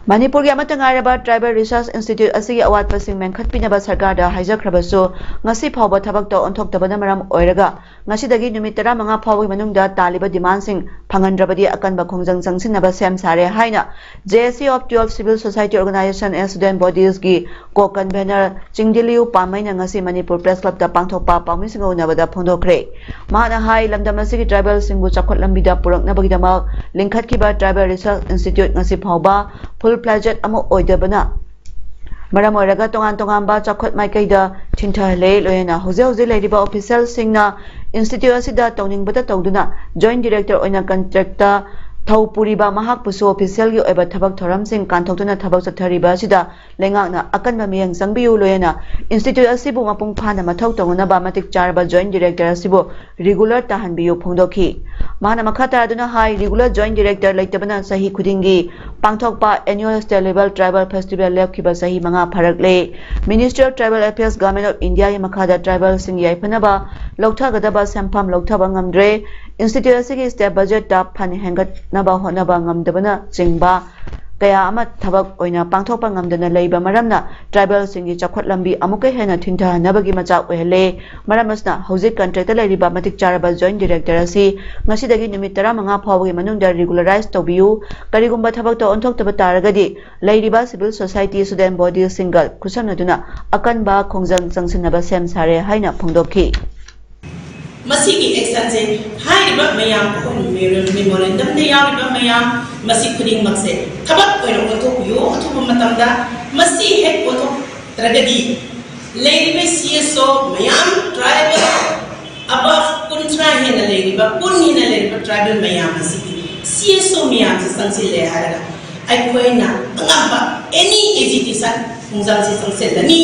ꯃꯅꯤꯄꯨꯔꯒꯤ ꯑꯃꯠꯇ ꯉꯥꯏꯔꯕ Tribal Research Institute ꯑꯁꯤꯒꯤ ꯑꯋꯥꯠꯄꯁꯤꯡ ꯃꯦꯟꯈꯠꯄꯤꯅꯕ ꯁꯔꯀꯥꯔꯗ ꯍꯥꯏꯖꯈ꯭ꯔꯕꯁꯨ, ꯉꯁꯤ ꯐꯥꯎꯕ ꯊꯕꯛꯇ ꯑꯣꯟꯊꯣꯛꯇꯕꯅ ꯃꯔꯝ ꯑꯣꯏꯔꯒ, ꯉꯁꯤꯗꯒꯤ ꯅꯨꯃꯤꯠ ꯇꯔꯥꯃꯉꯥ ꯐꯥꯎꯕꯒꯤ ꯃꯅꯨꯡꯗ ꯇꯥꯜꯂꯤꯕ demandꯁꯤꯡ ꯐꯪꯍꯟꯗ꯭ꯔꯕꯗꯤ ꯑꯀꯟꯕ ꯈꯣꯡꯖꯪ ꯆꯪꯁꯤꯟꯅꯕ ꯁꯦꯝ ꯁꯥꯔꯦ ꯍꯥꯏꯅ J S C of Twelve Civil Society Organization and Student Bodiesꯀꯤ co-convener ꯆꯤꯡꯗꯤꯂꯤꯌꯨ ꯄꯥꯝꯃꯩꯅ ꯉꯁꯤ ꯃꯅꯤꯄꯨꯔ Press Clubꯇ ꯄꯥꯡꯊꯣꯛꯄ ꯄꯥꯎꯃꯤꯁꯤꯡꯒ ꯎꯅꯕꯗ ꯐꯣꯡꯗꯣꯛꯈ꯭ꯔꯦ꯫ ꯃꯍꯥꯛꯅ ꯍꯥꯏ, ꯂꯝꯗꯝ ꯑꯁꯤꯒꯤ tribalꯁꯤꯡꯕꯨ ꯆꯥꯎꯈꯠ ꯂꯝꯕꯤꯗ ꯄꯨꯔꯛꯅꯕꯒꯤꯗꯃꯛ ꯂꯤꯡꯈꯠꯈꯤꯕ Tribal Research Institute ꯉꯁꯤ ꯐꯥꯎꯕ full fledged ꯑꯃ ꯑꯣꯏꯗꯕꯅ ꯃꯔꯝ ꯑꯣꯏꯔꯒ ꯇꯣꯉꯥꯟ ꯇꯣꯉꯥꯟꯕ ꯆꯥꯎꯈꯠ ꯃꯥꯏꯀꯩꯗ ꯊꯤꯟꯊꯍꯜꯂꯦ꯫ ꯂꯣꯏꯅꯅ ꯍꯧꯖꯤꯛ ꯍꯧꯖꯤꯛ ꯂꯩꯔꯤꯕ officialꯁꯤꯡꯅ institute ꯑꯁꯤꯗ ꯇꯧꯅꯤꯡꯕꯇ ꯇꯧꯗꯨꯅ Joint Director ꯑꯣꯏꯅ contractꯇ ꯊꯧ ꯄꯨꯔꯤꯕ ꯃꯍꯥꯛꯄꯨꯁꯨ officialꯒꯤ ꯑꯣꯏꯕ ꯊꯕꯛ ꯊꯧꯔꯝꯁꯤꯡ ꯀꯥꯟꯊꯣꯛꯇꯨꯅ ꯊꯕꯛ ꯆꯠꯊꯔꯤꯕ ꯑꯁꯤꯗ ꯂꯩꯉꯥꯛꯅ ꯑꯀꯟꯕ ꯃꯤꯠꯌꯦꯡ ꯆꯪꯕꯤꯌꯨ꯫ ꯂꯣꯏꯅꯅ institute ꯑꯁꯤꯕꯨ ꯃꯄꯨꯡ ꯐꯥꯅ ꯃꯊꯧ ꯇꯧꯅꯅꯕ ꯃꯇꯤꯛ ꯆꯥꯔꯕ Joint Director ꯑꯁꯤꯕꯨ regular ꯇꯥꯍꯟꯕꯤꯌꯨ ꯐꯣꯡꯗꯣꯛꯈꯤ꯫ ꯃꯍꯥꯛꯅ ꯃꯈꯥ ꯇꯥꯗꯨꯅ ꯍꯥꯏ, regular Joint Director ꯂꯩꯇꯕꯅ ꯆꯍꯤ ꯈꯨꯗꯤꯡꯒꯤ ꯄꯥꯡꯊꯣꯛꯄ annual state level tribal festival ꯂꯦꯞꯈꯤꯕ ꯆꯍꯤ ꯃꯉꯥ ꯐꯥꯔꯛꯂꯦ꯫ Ministry of Tribal Affairs, Government of Indiaꯒꯤ ꯃꯈꯥꯗ tribalꯁꯤꯡꯒꯤ ꯌꯥꯏꯐꯅꯕ ꯂꯧꯊꯒꯗꯕ ꯁꯦꯟꯐꯝ ꯂꯧꯊꯕ ꯉꯝꯗ꯭ꯔꯦ꯫ Institute ꯑꯁꯤꯒꯤ state budgetꯇ fund ꯍꯦꯟꯒꯠꯅꯕ ꯍꯣꯠꯅꯕ ꯉꯝꯗꯕꯅꯆꯤꯡꯕ ꯀꯌꯥ ꯑꯃ ꯊꯕꯛ ꯑꯣꯏꯅ ꯄꯥꯡꯊꯣꯛꯄ ꯉꯝꯗꯅ ꯂꯩꯕ ꯃꯔꯝꯅ tribalꯁꯤꯡꯒꯤ ꯆꯥꯎꯈꯠ ꯂꯝꯕꯤ ꯑꯃꯨꯛꯀ ꯍꯦꯟꯅ ꯊꯤꯟꯊꯍꯟꯅꯕꯒꯤ ꯃꯆꯥꯛ ꯑꯣꯏꯍꯜꯂꯦ꯫ ꯃꯔꯝ ꯑꯁꯤꯅ ꯍꯧꯖꯤꯛ contractꯇ ꯂꯩꯔꯤꯕ ꯃꯇꯤꯛ ꯆꯥꯔꯕ Joint Director ꯑꯁꯤ ꯉꯁꯤꯗꯒꯤ ꯅꯨꯃꯤꯠ ꯇꯔꯥꯃꯉꯥ ꯐꯥꯎꯕꯒꯤ ꯃꯅꯨꯡꯗ regularize ꯇꯧꯕꯤꯌꯨ꯫ ꯀꯔꯤꯒꯨꯝꯕ ꯊꯕꯛꯇ ꯑꯣꯟꯊꯣꯛꯇꯕ ꯇꯥꯔꯒꯗꯤ ꯂꯩꯔꯤꯕ civil society, student bodyꯁꯤꯡꯒ ꯈꯨꯠꯁꯝꯅꯗꯨꯅ ꯑꯀꯟꯕ ꯈꯣꯡꯖꯪ ꯆꯪꯁꯤꯟꯅꯕ ꯁꯦꯝ ꯁꯥꯔꯦ ꯍꯥꯏꯅ ꯐꯣꯡꯗꯣꯛꯈꯤ꯫ ꯃꯁꯤꯒꯤ actionꯁꯦ ꯍꯥꯏꯔꯤꯕ ꯃꯌꯥꯝ, ꯑꯩꯈꯣꯏ memorandumꯗ ꯌꯥꯎꯔꯤꯕ ꯃꯌꯥꯝ, ꯃꯁꯤ ꯈꯨꯗꯤꯡꯃꯛꯁꯦ ꯊꯕꯛ ꯑꯣꯏꯅ ꯑꯣꯟꯊꯣꯛꯄꯤꯌꯨ꯫ ꯑꯊꯨꯕ ꯃꯇꯝꯗ ꯃꯁꯤ ꯍꯦꯛ ꯑꯣꯟꯊꯣꯛꯇ꯭ꯔꯒꯗꯤ ꯂꯩꯔꯤꯕ C S O ꯃꯌꯥꯝ, tribal above ꯀꯨꯟꯊ꯭ꯔꯥ ꯍꯦꯟꯅ ꯂꯩꯔꯤꯕ, ꯀꯨꯟ ꯍꯦꯟꯅ ꯂꯩꯔꯤꯕ tribal ꯃꯌꯥꯝ ꯑꯁꯤꯒꯤ C S O ꯃꯌꯥꯝꯁꯦ ꯆꯪꯁꯤꯜꯂꯦ ꯍꯥꯏꯔꯒ ꯑꯩꯈꯣꯏꯅ ꯑꯉꯝꯕ any agitation ꯈꯣꯡꯖꯪꯁꯤ ꯆꯪꯁꯤꯜꯂꯅꯤ꯫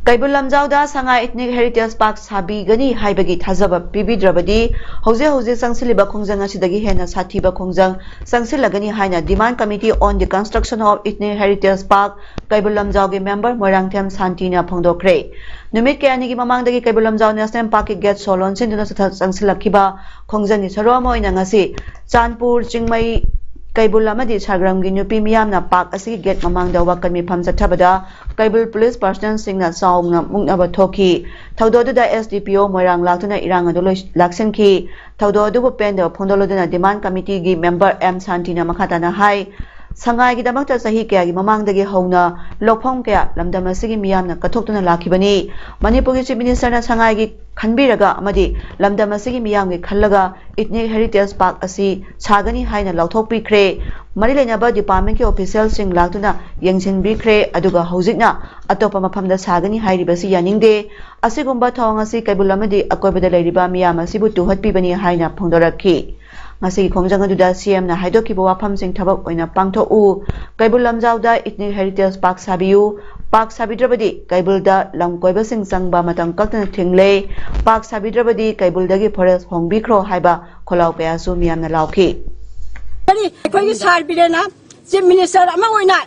ꯀꯩꯕꯨꯜ ꯂꯝꯖꯥꯎꯗ ꯁꯉꯥꯏ Ethnic Heritage Park ꯁꯥꯕꯤꯒꯅꯤ ꯍꯥꯏꯕꯒꯤ ꯊꯥꯖꯕ ꯄꯤꯕꯤꯗ꯭ꯔꯕꯗꯤ ꯍꯧꯖꯤꯛ ꯍꯧꯖꯤꯛ ꯆꯪꯁꯤꯜꯂꯤꯕ ꯈꯣꯡꯖꯪ ꯑꯁꯤꯗꯒꯤ ꯍꯦꯟꯅ ꯁꯥꯊꯤꯕ ꯈꯣꯡꯖꯪ ꯆꯪꯁꯤꯜꯂꯒꯅꯤ ꯍꯥꯏꯅ Demand Committee on the Construction of Ethnic Heritage Park ꯀꯩꯕꯨꯜ ꯂꯝꯖꯥꯎꯒꯤ ꯃꯦꯝꯕꯔ ꯃꯣꯏꯔꯥꯡꯊꯦꯝ ꯁꯥꯟꯇꯤꯅ ꯐꯣꯡꯗꯣꯛꯈ꯭ꯔꯦ꯫ ꯅꯨꯃꯤꯠ ꯀꯌꯥꯅꯤꯒꯤ ꯃꯃꯥꯡꯗꯒꯤ ꯀꯩꯕꯨꯜ ꯂꯝꯖꯥꯎ ꯅꯦꯁꯅꯦꯜ ꯄꯥꯔꯛꯀꯤ ꯒꯦꯠ ꯁꯣ ꯂꯣꯟꯁꯤꯟꯗꯨꯅ ꯆꯠꯊ- ꯆꯪꯁꯤꯜꯂꯛꯈꯤꯕ ꯈꯣꯡꯖꯪꯒꯤ ꯁꯔꯨꯛ ꯑꯃ ꯑꯣꯏꯅ ꯉꯁꯤ ꯆꯥꯟꯄꯨꯔ, ꯆꯤꯡꯃꯩ, ꯀꯩꯕꯨꯜ ꯑꯃꯗꯤ ꯁꯥꯒ꯭ꯔꯝꯒꯤ ꯅꯨꯄꯤ ꯃꯤꯌꯥꯝꯅ ꯄꯥꯛ ꯑꯁꯤꯒꯤ ꯒꯦꯠ ꯃꯃꯥꯡꯗ ꯋꯥꯀꯠ ꯃꯤꯐꯝ ꯆꯠꯊꯕꯗ ꯀꯩꯕꯨꯜ ꯄꯨꯂꯤꯁ ꯄꯥꯔꯁꯅꯦꯜꯁꯤꯡꯅ ꯆꯥꯎꯅ ꯃꯨꯛꯅꯕ ꯊꯣꯛꯈꯤ꯫ ꯊꯧꯗꯣꯛ ꯑꯗꯨꯗ S D P O ꯃꯣꯏꯔꯥꯡ ꯂꯥꯛꯇꯨꯅ ꯏꯔꯥꯡ ꯑꯗꯨ ꯂꯣꯏ- ꯂꯥꯛꯁꯤꯟꯈꯤ꯫ ꯊꯧꯗꯣꯛ ꯑꯗꯨꯕꯨ ꯄꯦꯟꯗꯕ ꯐꯣꯡꯗꯣꯛꯂꯗꯨꯅ Demand Committeeꯒꯤ ꯃꯦꯝꯕꯔ ꯑꯦꯝ ꯁꯥꯟꯇꯤꯅ ꯃꯈꯥ ꯇꯥꯅ ꯍꯥꯏ, ꯁꯉꯥꯏꯒꯤꯗꯃꯛꯇ ꯆꯍꯤ ꯀꯌꯥꯒꯤ ꯃꯃꯥꯡꯗꯒꯤ ꯍꯧꯅ ꯂꯧꯐꯝ ꯀꯌꯥ ꯂꯝꯗꯝ ꯑꯁꯤꯒꯤ ꯃꯤꯌꯥꯝꯅ ꯀꯠꯊꯣꯛꯇꯨꯅ ꯂꯥꯛꯈꯤꯕꯅꯤ꯫ ꯃꯅꯤꯄꯨꯔꯒꯤ Chief Ministerꯅ ꯁꯉꯥꯏꯒꯤ ꯈꯟꯕꯤꯔꯒ ꯑꯃꯗꯤ ꯂꯝꯗꯝ ꯑꯁꯤꯒꯤ ꯃꯤꯌꯥꯝꯒꯤ ꯈꯜꯂꯒ Ethnic Heritage Park ꯑꯁꯤ ꯁꯥꯒꯅꯤ ꯍꯥꯏꯅ ꯂꯥꯎꯊꯣꯛꯄꯤꯈ꯭ꯔꯦ꯫ ꯃꯔꯤ ꯂꯩꯅꯕ departmentꯀꯤ officialꯁꯤꯡ ꯂꯥꯛꯇꯨꯅ ꯌꯦꯡꯁꯤꯟꯕꯤꯈ꯭ꯔꯦ, ꯑꯗꯨꯒ ꯍꯧꯖꯤꯛꯅ ꯑꯇꯣꯞꯄ ꯃꯐꯝꯗ ꯁꯥꯒꯅꯤ ꯍꯥꯏꯔꯤꯕꯁꯤ ꯌꯥꯅꯤꯡꯗꯦ꯫ ꯑꯁꯤꯒꯨꯝꯕ ꯊꯧꯑꯣꯡ ꯑꯁꯤ ꯀꯩꯕꯨꯜ ꯑꯃꯗꯤ ꯑꯀꯣꯏꯕꯗ ꯂꯩꯔꯤꯕ ꯃꯤꯌꯥꯝ ꯑꯁꯤꯕꯨ ꯇꯨꯍꯠꯄꯤꯕꯅꯤ ꯍꯥꯏꯅ ꯐꯣꯡꯗꯣꯔꯛꯈꯤ꯫ ꯉꯁꯤꯒꯤ ꯈꯣꯡꯖꯪ ꯑꯗꯨꯗ C Mꯅ ꯍꯥꯏꯗꯣꯛꯈꯤꯕ ꯋꯥꯐꯝꯁꯤꯡ ꯊꯕꯛ ꯑꯣꯏꯅ ꯄꯥꯡꯊꯣꯛꯎ, ꯀꯩꯕꯨꯜ ꯂꯝꯖꯥꯎꯗ Ethnic Heritage Park ꯁꯥꯕꯤꯌꯨ, ꯄꯥꯛ ꯁꯥꯕꯤꯗ꯭ꯔꯕꯗꯤ ꯀꯩꯕꯨꯜꯗ ꯂꯝ ꯀꯣꯏꯕꯁꯤꯡ ꯆꯪꯕ ꯃꯇꯝ ꯀꯛꯇꯅ ꯊꯤꯡꯂꯦ, ꯄꯥꯛ ꯁꯥꯕꯤꯗ꯭ꯔꯕꯗꯤ ꯀꯩꯕꯨꯜꯗꯒꯤ forest ꯍꯣꯡꯕꯤꯈ꯭ꯔꯣ ꯍꯥꯏꯕ ꯈꯣꯜꯂꯥꯎ ꯀꯌꯥꯁꯨ ꯃꯤꯌꯥꯝꯅ ꯂꯥꯎꯈꯤ꯫ ꯀꯔꯤ ꯑꯩꯈꯣꯏꯒꯤ ꯁꯥꯔ ꯕꯤꯔꯦꯟꯅ Chief Minister ꯑꯃ ꯑꯣꯏꯅ,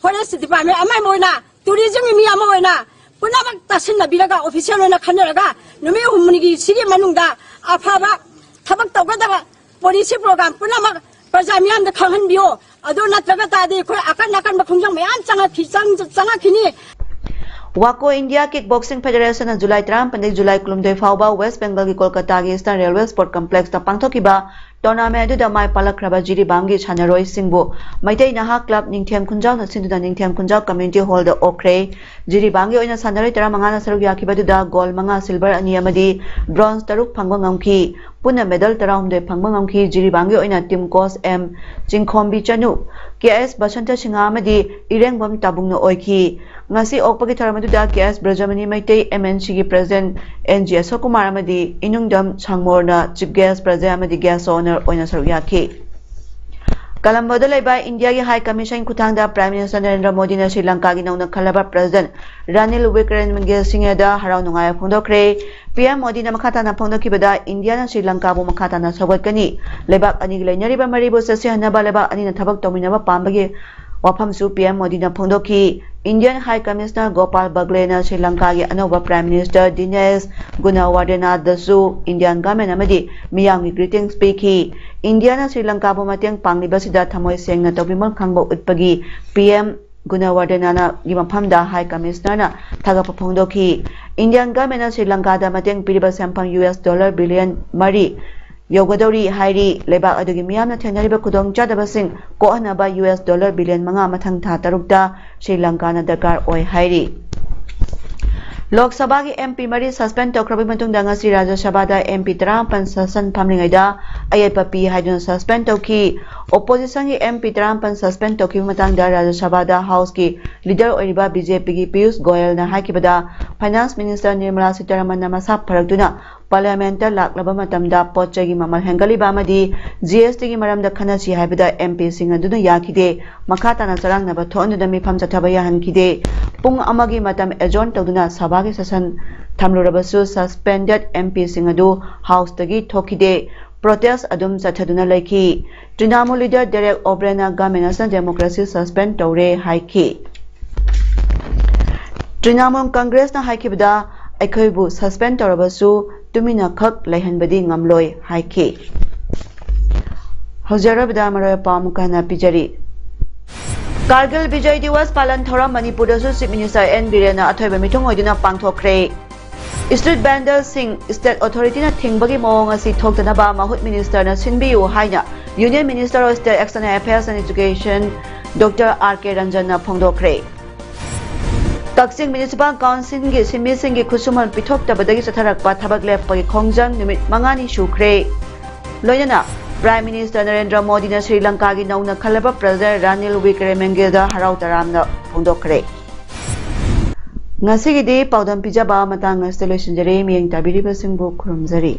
Forest Department ꯑꯃ ꯑꯣꯏꯅ, Tourismꯒꯤ ꯃꯤ ꯑꯃ ꯑꯣꯏꯅ ꯄꯨꯝꯅꯃꯛ ꯇꯥꯁꯤꯟꯅꯕꯤꯔꯒ official ꯑꯣꯏꯅ ꯈꯟꯅꯔꯒ ꯅꯨꯃꯤꯠ ꯍꯨꯝꯅꯤꯒꯤ ꯁꯤꯒꯤ ꯃꯅꯨꯡꯗ ꯑꯐꯕ ꯊꯕꯛ ꯇꯧꯒꯗꯕ policy program ꯄꯨꯝꯅꯃꯛ ꯄ꯭ꯔꯖꯥ ꯃꯤꯌꯥꯝꯗ ꯈꯪꯍꯟꯕꯤꯌꯣ꯫ ꯑꯗꯨ ꯅꯠꯇ꯭ꯔꯒ ꯇꯥꯔꯗꯤ ꯑꯩꯈꯣꯏ ꯑꯀꯟ ꯑꯀꯟꯕ ꯈꯣꯡꯖꯪ ꯃꯌꯥꯝ ꯆꯪꯉꯛꯈꯤ- ꯆꯪ- ꯆꯪꯉꯛꯈꯤꯅꯤ꯫ Waco India Kick Boxing Federationꯅ July ꯇꯔꯥꯃꯥꯄꯟꯗꯒꯤ July ꯀꯨꯟꯍꯨꯝꯗꯣꯏ ꯐꯥꯎꯕ West Bengalꯒꯤ ꯀꯣꯜꯀꯇꯥꯒꯤ Eastern Railway Sport Complexꯇ ꯄꯥꯡꯊꯣꯛꯈꯤꯕ tournament ꯑꯗꯨꯗ ꯃꯥꯏ ꯄꯥꯛꯂꯛꯈ꯭ꯔꯕ ꯖꯤꯔꯤꯕꯥꯝꯒꯤ ꯁꯥꯟꯅꯔꯣꯏꯁꯤꯡꯕꯨ ꯃꯩꯇꯩ ꯅꯍꯥ club ꯅꯤꯡꯊꯦꯝ ꯈꯨꯟꯖꯥꯎꯅ ꯁꯤꯟꯗꯨꯅ ꯅꯤꯡꯊꯦꯝ ꯈꯨꯟꯖꯥꯎ community hallꯗ ꯑꯣꯛꯈ꯭ꯔꯦ꯫ ꯖꯤꯔꯤꯕꯥꯝꯒꯤ ꯑꯣꯏꯅ ꯁꯥꯟꯅꯔꯣꯏ ꯇꯔꯥꯃꯉꯥꯅ ꯁꯔꯨꯛ ꯌꯥꯈꯤꯕ ꯑꯗꯨꯗ gold ꯃꯉꯥ, silver ꯑꯅꯤ ꯑꯃꯗꯤ bronze ꯇꯔꯨꯛ ꯐꯪꯕ ꯉꯝꯈꯤ꯫ ꯄꯨꯟꯅ medal ꯇꯔꯥꯍꯨꯝꯗꯣꯏ ꯐꯪꯕ ꯉꯝꯈꯤ꯫ ꯖꯤꯔꯤꯕꯥꯝꯒꯤ ꯑꯣꯏꯅ team coach M ꯆꯤꯡꯈꯣꯝꯕꯤ ꯆꯅꯨ, K S ꯕꯁꯟꯇ ꯁꯤꯡꯍ ꯑꯃꯗꯤ ꯏꯔꯦꯡꯕꯝ ꯇꯥꯕꯨꯡꯅ ꯑꯣꯏꯈꯤ꯫ ꯉꯁꯤ ꯑꯣꯛꯄꯒꯤ ꯊꯧꯔꯝ ꯑꯗꯨꯗ K S ꯕ꯭ꯔꯖꯃꯅꯤ Meitei, M N Cꯒꯤ president N G ꯑꯁꯣꯛ ꯀꯨꯃꯥꯔ ꯑꯃꯗꯤ ꯏꯅꯨꯡꯗꯝ ꯁꯥꯡꯃꯣꯔꯅ chief guest, president ꯑꯃꯗꯤ guest of honour ꯑꯣꯏꯅ ꯁꯔꯨꯛ ꯌꯥꯈꯤ꯫ ꯀꯂꯝꯕꯣꯗ ꯂꯩꯕ ꯏꯟꯗꯤꯌꯥꯒꯤ ꯍꯥꯏ ꯀꯃꯤꯁꯟ ꯈꯨꯠꯊꯥꯡꯗ ꯄ꯭ꯔꯥꯏꯝ ꯃꯤꯅꯤꯁꯇꯔ ꯅꯔꯦꯟꯗ꯭ꯔ ꯃꯣꯗꯤꯅ ꯁ꯭ꯔꯤ ꯂꯪꯀꯥꯒꯤ ꯅꯧꯅ ꯈꯜꯂꯕ ꯄ꯭ꯔꯦꯁꯤꯗꯦꯟꯠ ꯔꯥꯅꯤꯜ ꯋꯤꯀ꯭ꯔꯦꯃꯁꯤꯡꯍꯦꯗ ꯍꯔꯥꯎ ꯅꯨꯡꯉꯥꯏꯕ ꯐꯣꯡꯗꯣꯛꯈ꯭ꯔꯦ꯫ ꯄꯤ ꯑꯦꯝ ꯃꯣꯗꯤꯅ ꯃꯈꯥ ꯇꯥꯅ ꯐꯣꯡꯗꯣꯛꯈꯤꯕꯗ, ꯏꯟꯗꯤꯌꯥꯅ ꯁ꯭ꯔꯤ ꯂꯪꯀꯥꯕꯨ ꯃꯈꯥ ꯇꯥꯅ ꯁꯧꯒꯠꯀꯅꯤ꯫ ꯂꯩꯕꯥꯛ ꯑꯅꯤꯒꯤ ꯂꯩꯅꯔꯤꯕ ꯃꯔꯤꯕꯨ ꯆꯦꯠꯁꯤꯟꯍꯟꯅꯕ ꯂꯩꯕꯥꯛ ꯑꯅꯤꯅ ꯊꯕꯛ ꯇꯧꯃꯤꯟꯅꯕ ꯄꯥꯝꯕꯒꯤ ꯋꯥꯐꯝꯁꯨ ꯄꯤ ꯑꯦꯝ ꯃꯣꯗꯤꯅ ꯐꯣꯡꯗꯣꯛꯈꯤ꯫ ꯏꯟꯗꯤꯌꯥꯟ ꯍꯥꯏ ꯀꯃꯤꯁꯅꯔ ꯒꯣꯄꯥꯜ ꯕꯒꯂꯦꯅ ꯁ꯭ꯔꯤ ꯂꯪꯀꯥꯒꯤ ꯑꯅꯧꯕ ꯄ꯭ꯔꯥꯏꯝ ꯃꯤꯅꯤꯁꯇꯔ ꯗꯤꯅꯦꯁ ꯒꯨꯅꯋꯔꯗꯦꯅꯥꯗꯁꯨ ꯏꯟꯗꯤꯌꯥꯟ ꯒꯚꯔꯟꯃꯦꯟꯠ ꯑꯃꯗꯤ ꯃꯤꯌꯥꯝꯒꯤ ꯒ꯭ꯔꯤꯇꯤꯡꯁ ꯄꯤꯈꯤ꯫ ꯏꯟꯗꯤꯌꯥꯅ ꯁ꯭ꯔꯤ ꯂꯪꯀꯥꯕꯨ ꯃꯇꯦꯡ ꯄꯥꯡꯂꯤꯕꯁꯤꯗ ꯊꯃꯣꯏ ꯁꯦꯡꯅ ꯇꯧꯕꯤꯃꯜ ꯈꯪꯕ ꯎꯠꯄꯒꯤ ꯄꯤ ꯑꯦꯝ ꯒꯨꯅꯋꯔꯗꯦꯅꯥꯒꯤ ꯃꯐꯝꯗ ꯍꯥꯏ ꯀꯃꯤꯁꯅꯔꯅ ꯊꯥꯒꯠꯄ ꯐꯣꯡꯗꯣꯛꯈꯤ꯫ ꯏꯟꯗꯤꯌꯥꯟ ꯒꯚꯔꯟꯃꯦꯟꯠꯅ ꯁ꯭ꯔꯤ ꯂꯪꯀꯥꯗ ꯃꯇꯦꯡ ꯄꯤꯔꯤꯕ ꯁꯦꯟꯐꯝ ꯌꯨ ꯑꯦꯁ ꯗꯣꯂꯔ ꯕꯤꯂꯤꯌꯟ ꯃꯔꯤ ꯌꯧꯒꯗꯧꯔꯤ ꯍꯥꯏꯔꯤ꯫ ꯂꯩꯕꯥꯛ ꯑꯗꯨꯒꯤ ꯃꯤꯌꯥꯝꯅ ꯊꯦꯡꯅꯔꯤꯕ ꯈꯨꯗꯣꯡꯆꯥꯗꯕꯁꯤꯡ ꯀꯣꯛꯍꯟꯅꯕ ꯌꯨ ꯑꯦꯁ ꯗꯣꯂꯔ ꯕꯤꯂꯤꯌꯟ ꯃꯉꯥ ꯃꯊꯪ ꯊꯥ ꯇꯔꯨꯛꯇ ꯁ꯭ꯔꯤ ꯂꯪꯀꯥꯅ ꯗꯔꯀꯥꯔ ꯑꯣꯏ ꯍꯥꯏꯔꯤ꯫ ꯂꯣꯛ ꯁꯚꯥꯒꯤ ꯑꯦꯝ ꯄꯤ ꯃꯔꯤ ꯁꯁꯄꯦꯟ ꯇꯧꯈ꯭ꯔꯕꯒꯤ ꯃꯇꯨꯡꯗ ꯉꯁꯤ ꯔꯥꯖ꯭ꯌ ꯁꯚꯥꯗ ꯑꯦꯝ ꯄꯤ ꯇꯔꯥꯃꯥꯄꯟ ꯁꯦꯁꯟ ꯐꯝꯂꯤꯉꯩꯗ ꯑꯌꯦꯠꯄ ꯄꯤ ꯍꯥꯏꯗꯨꯅ ꯁꯁꯄꯦꯟ ꯇꯧꯈꯤ꯫ ꯑꯣꯄꯣꯖꯤꯁꯟꯒꯤ ꯑꯦꯝ ꯄꯤ ꯇꯔꯥꯃꯥꯄꯟ ꯁꯁꯄꯦꯟ ꯇꯧꯈꯤꯕ ꯃꯇꯥꯡꯗ ꯔꯥꯖ꯭ꯌ ꯁꯚꯥꯗ ꯍꯥꯎꯁꯀꯤ ꯂꯤꯗꯔ ꯑꯣꯏꯔꯤꯕ ꯕꯤ ꯖꯦ ꯄꯤꯒꯤ ꯄꯤꯌꯨꯁ ꯒꯣꯌꯜꯅ ꯍꯥꯏꯈꯤꯕꯗ, ꯐꯥꯏꯅꯥꯟꯁ ꯃꯤꯅꯤꯁꯇꯔ ꯅꯤꯔꯃꯂꯥ ꯁꯤꯇꯥꯔꯥꯃꯟꯅ ꯃꯁꯥ ꯐꯔꯛꯇꯨꯅ ꯄꯥꯔꯂꯤꯌꯥꯃꯦꯟꯠꯇ ꯂꯥꯛꯂꯕ ꯃꯇꯝꯗ ꯄꯣꯠ ꯆꯩꯒꯤ ꯃꯃꯜ ꯍꯦꯟꯒꯠꯂꯤꯕ ꯑꯃꯗꯤ ꯖꯤ ꯑꯦꯁ ꯇꯤꯒꯤ ꯃꯔꯝꯗ ꯈꯟꯅꯁꯤ ꯍꯥꯏꯕꯗ ꯑꯦꯝ ꯄꯤꯁꯤꯡ ꯑꯗꯨꯅ ꯌꯥꯈꯤꯗꯦ꯫ ꯃꯈꯥ ꯇꯥꯅ ꯆꯔꯥꯡꯅꯕ ꯊꯣꯛꯍꯟꯗꯨꯅ ꯃꯤꯐꯝ ꯆꯠꯊꯕ ꯌꯥꯍꯟꯈꯤꯗꯦ꯫ ꯄꯨꯡ ꯑꯃꯒꯤ ꯃꯇꯝ ꯑꯦꯖꯣꯔꯟ ꯇꯧꯗꯨꯅ ꯁꯚꯥꯒꯤ ꯁꯦꯁꯟ ꯊꯝꯂꯨꯔꯕꯁꯨ ꯁꯁꯄꯦꯟꯗꯦꯗ ꯑꯦꯝ ꯄꯤꯁꯤꯡ ꯑꯗꯨ ꯍꯥꯎꯁꯇꯒꯤ ꯊꯣꯛꯈꯤꯗꯦ꯫ ꯄ꯭ꯔꯣꯇꯦꯁ ꯑꯗꯨꯝ ꯆꯠꯊꯗꯨꯅ ꯂꯩꯈꯤ꯫ ꯇ꯭ꯔꯤꯅꯥꯃꯨꯜ ꯂꯤꯗꯔ ꯗꯦꯔꯦꯛ ꯑꯣꯕ꯭ꯔꯦꯟꯅ ꯒꯚꯔꯟꯃꯦꯟꯠ ꯑꯁꯤꯅ ꯗꯦꯃꯣꯀ꯭ꯔꯦꯁꯤ ꯁꯁꯄꯦꯟ ꯇꯧꯔꯦ ꯍꯥꯏꯈꯤ꯫ ꯇ꯭ꯔꯤꯅꯥꯃꯨꯜ ꯀꯪꯒ꯭ꯔꯦꯁꯅ ꯍꯥꯏꯈꯤꯕꯗ, ꯑꯩꯈꯣꯏꯕꯨ ꯁꯁꯄꯦꯟ ꯇꯧꯔꯕꯁꯨ ꯇꯨꯃꯤꯟꯅ ꯈꯛ ꯂꯩꯍꯟꯕꯗꯤ ꯉꯝꯂꯣꯏ ꯍꯥꯏꯈꯤ꯫ ꯍꯧꯖꯤꯛ ꯑꯔꯣꯏꯕꯗ ꯃꯔꯨꯑꯣꯏꯕ ꯄꯥꯎ ꯑꯃꯨꯛ ꯍꯟꯅ ꯄꯤꯖꯔꯤ꯫ ꯀꯥꯔꯒꯤꯜ ꯕꯤꯖꯣꯏ ꯗꯤꯋꯁ ꯄꯥꯂꯟ ꯊꯧꯔꯝ ꯃꯅꯤꯄꯨꯔꯗꯁꯨ ꯆꯤꯐ ꯃꯤꯅꯤꯁꯇꯔ ꯑꯦꯟ ꯕꯤꯔꯦꯟꯅ ꯑꯊꯣꯏꯕ ꯃꯤꯊꯨꯡ ꯑꯣꯏꯗꯨꯅ ꯄꯥꯡꯊꯣꯛꯈ꯭ꯔꯦ꯫ ꯁ꯭ꯇ꯭ꯔꯤꯠ ꯚꯦꯟꯗꯜꯁꯤꯡ ꯁ꯭ꯇꯦꯠ ꯑꯣꯊꯣꯔꯤꯇꯤꯅ ꯊꯤꯡꯕꯒꯤ ꯃꯑꯣꯡ ꯑꯁꯤ ꯊꯣꯛꯇꯅꯕ ꯃꯍꯨꯠ ꯃꯤꯅꯤꯁꯇꯔꯅ ꯁꯤꯟꯕꯤꯌꯨ ꯍꯥꯏꯅ Union Minister of State External Affairs and Education doctor R K ꯔꯟꯖꯟꯅ ꯐꯣꯡꯗꯣꯛꯈ꯭ꯔꯦ꯫ ꯀꯛꯆꯤꯡ ꯃ꯭ꯌꯨꯅꯤꯁꯤꯄꯥꯜ ꯀꯥꯎꯟꯁꯤꯜꯒꯤ ꯁꯤꯟꯃꯤꯁꯤꯡꯒꯤ ꯈꯨꯠꯁꯨꯃꯟ ꯄꯤꯊꯣꯛꯇꯕꯗꯒꯤ ꯆꯠꯊꯔꯛꯄ ꯊꯕꯛ ꯂꯦꯞꯄꯒꯤ ꯈꯣꯡꯖꯪ ꯅꯨꯃꯤꯠ ꯃꯉꯥꯅꯤ ꯁꯨꯈ꯭ꯔꯦ꯫ ꯂꯣꯏꯅꯅ ꯄ꯭ꯔꯥꯏꯝ ꯃꯤꯅꯤꯁꯇꯔ ꯅꯔꯦꯟꯗ꯭ꯔ ꯃꯣꯗꯤꯅ ꯁ꯭ꯔꯤ ꯂꯪꯀꯥꯒꯤ ꯅꯧꯅ ꯈꯜꯂꯕ ꯄ꯭ꯔꯦꯁꯤꯗꯦꯟꯠ ꯔꯥꯅꯤꯜ ꯋꯤꯀ꯭ꯔꯦꯃꯦꯟꯒꯦꯗ ꯍꯔꯥꯎ ꯇꯔꯥꯝꯅ ꯐꯣꯡꯗꯣꯛꯈ꯭ꯔꯦ꯫ ꯉꯁꯤꯒꯤꯗꯤ ꯄꯥꯎꯗꯝ ꯄꯤꯖꯕ ꯃꯇꯥꯡ ꯑꯁꯤꯗ ꯂꯣꯏꯁꯤꯟꯖꯔꯦ꯫ ꯃꯤꯠꯌꯦꯡ ꯇꯥꯕꯤꯔꯤꯕꯁꯤꯡꯕꯨ ꯈꯨꯔꯨꯝꯖꯔꯤ꯫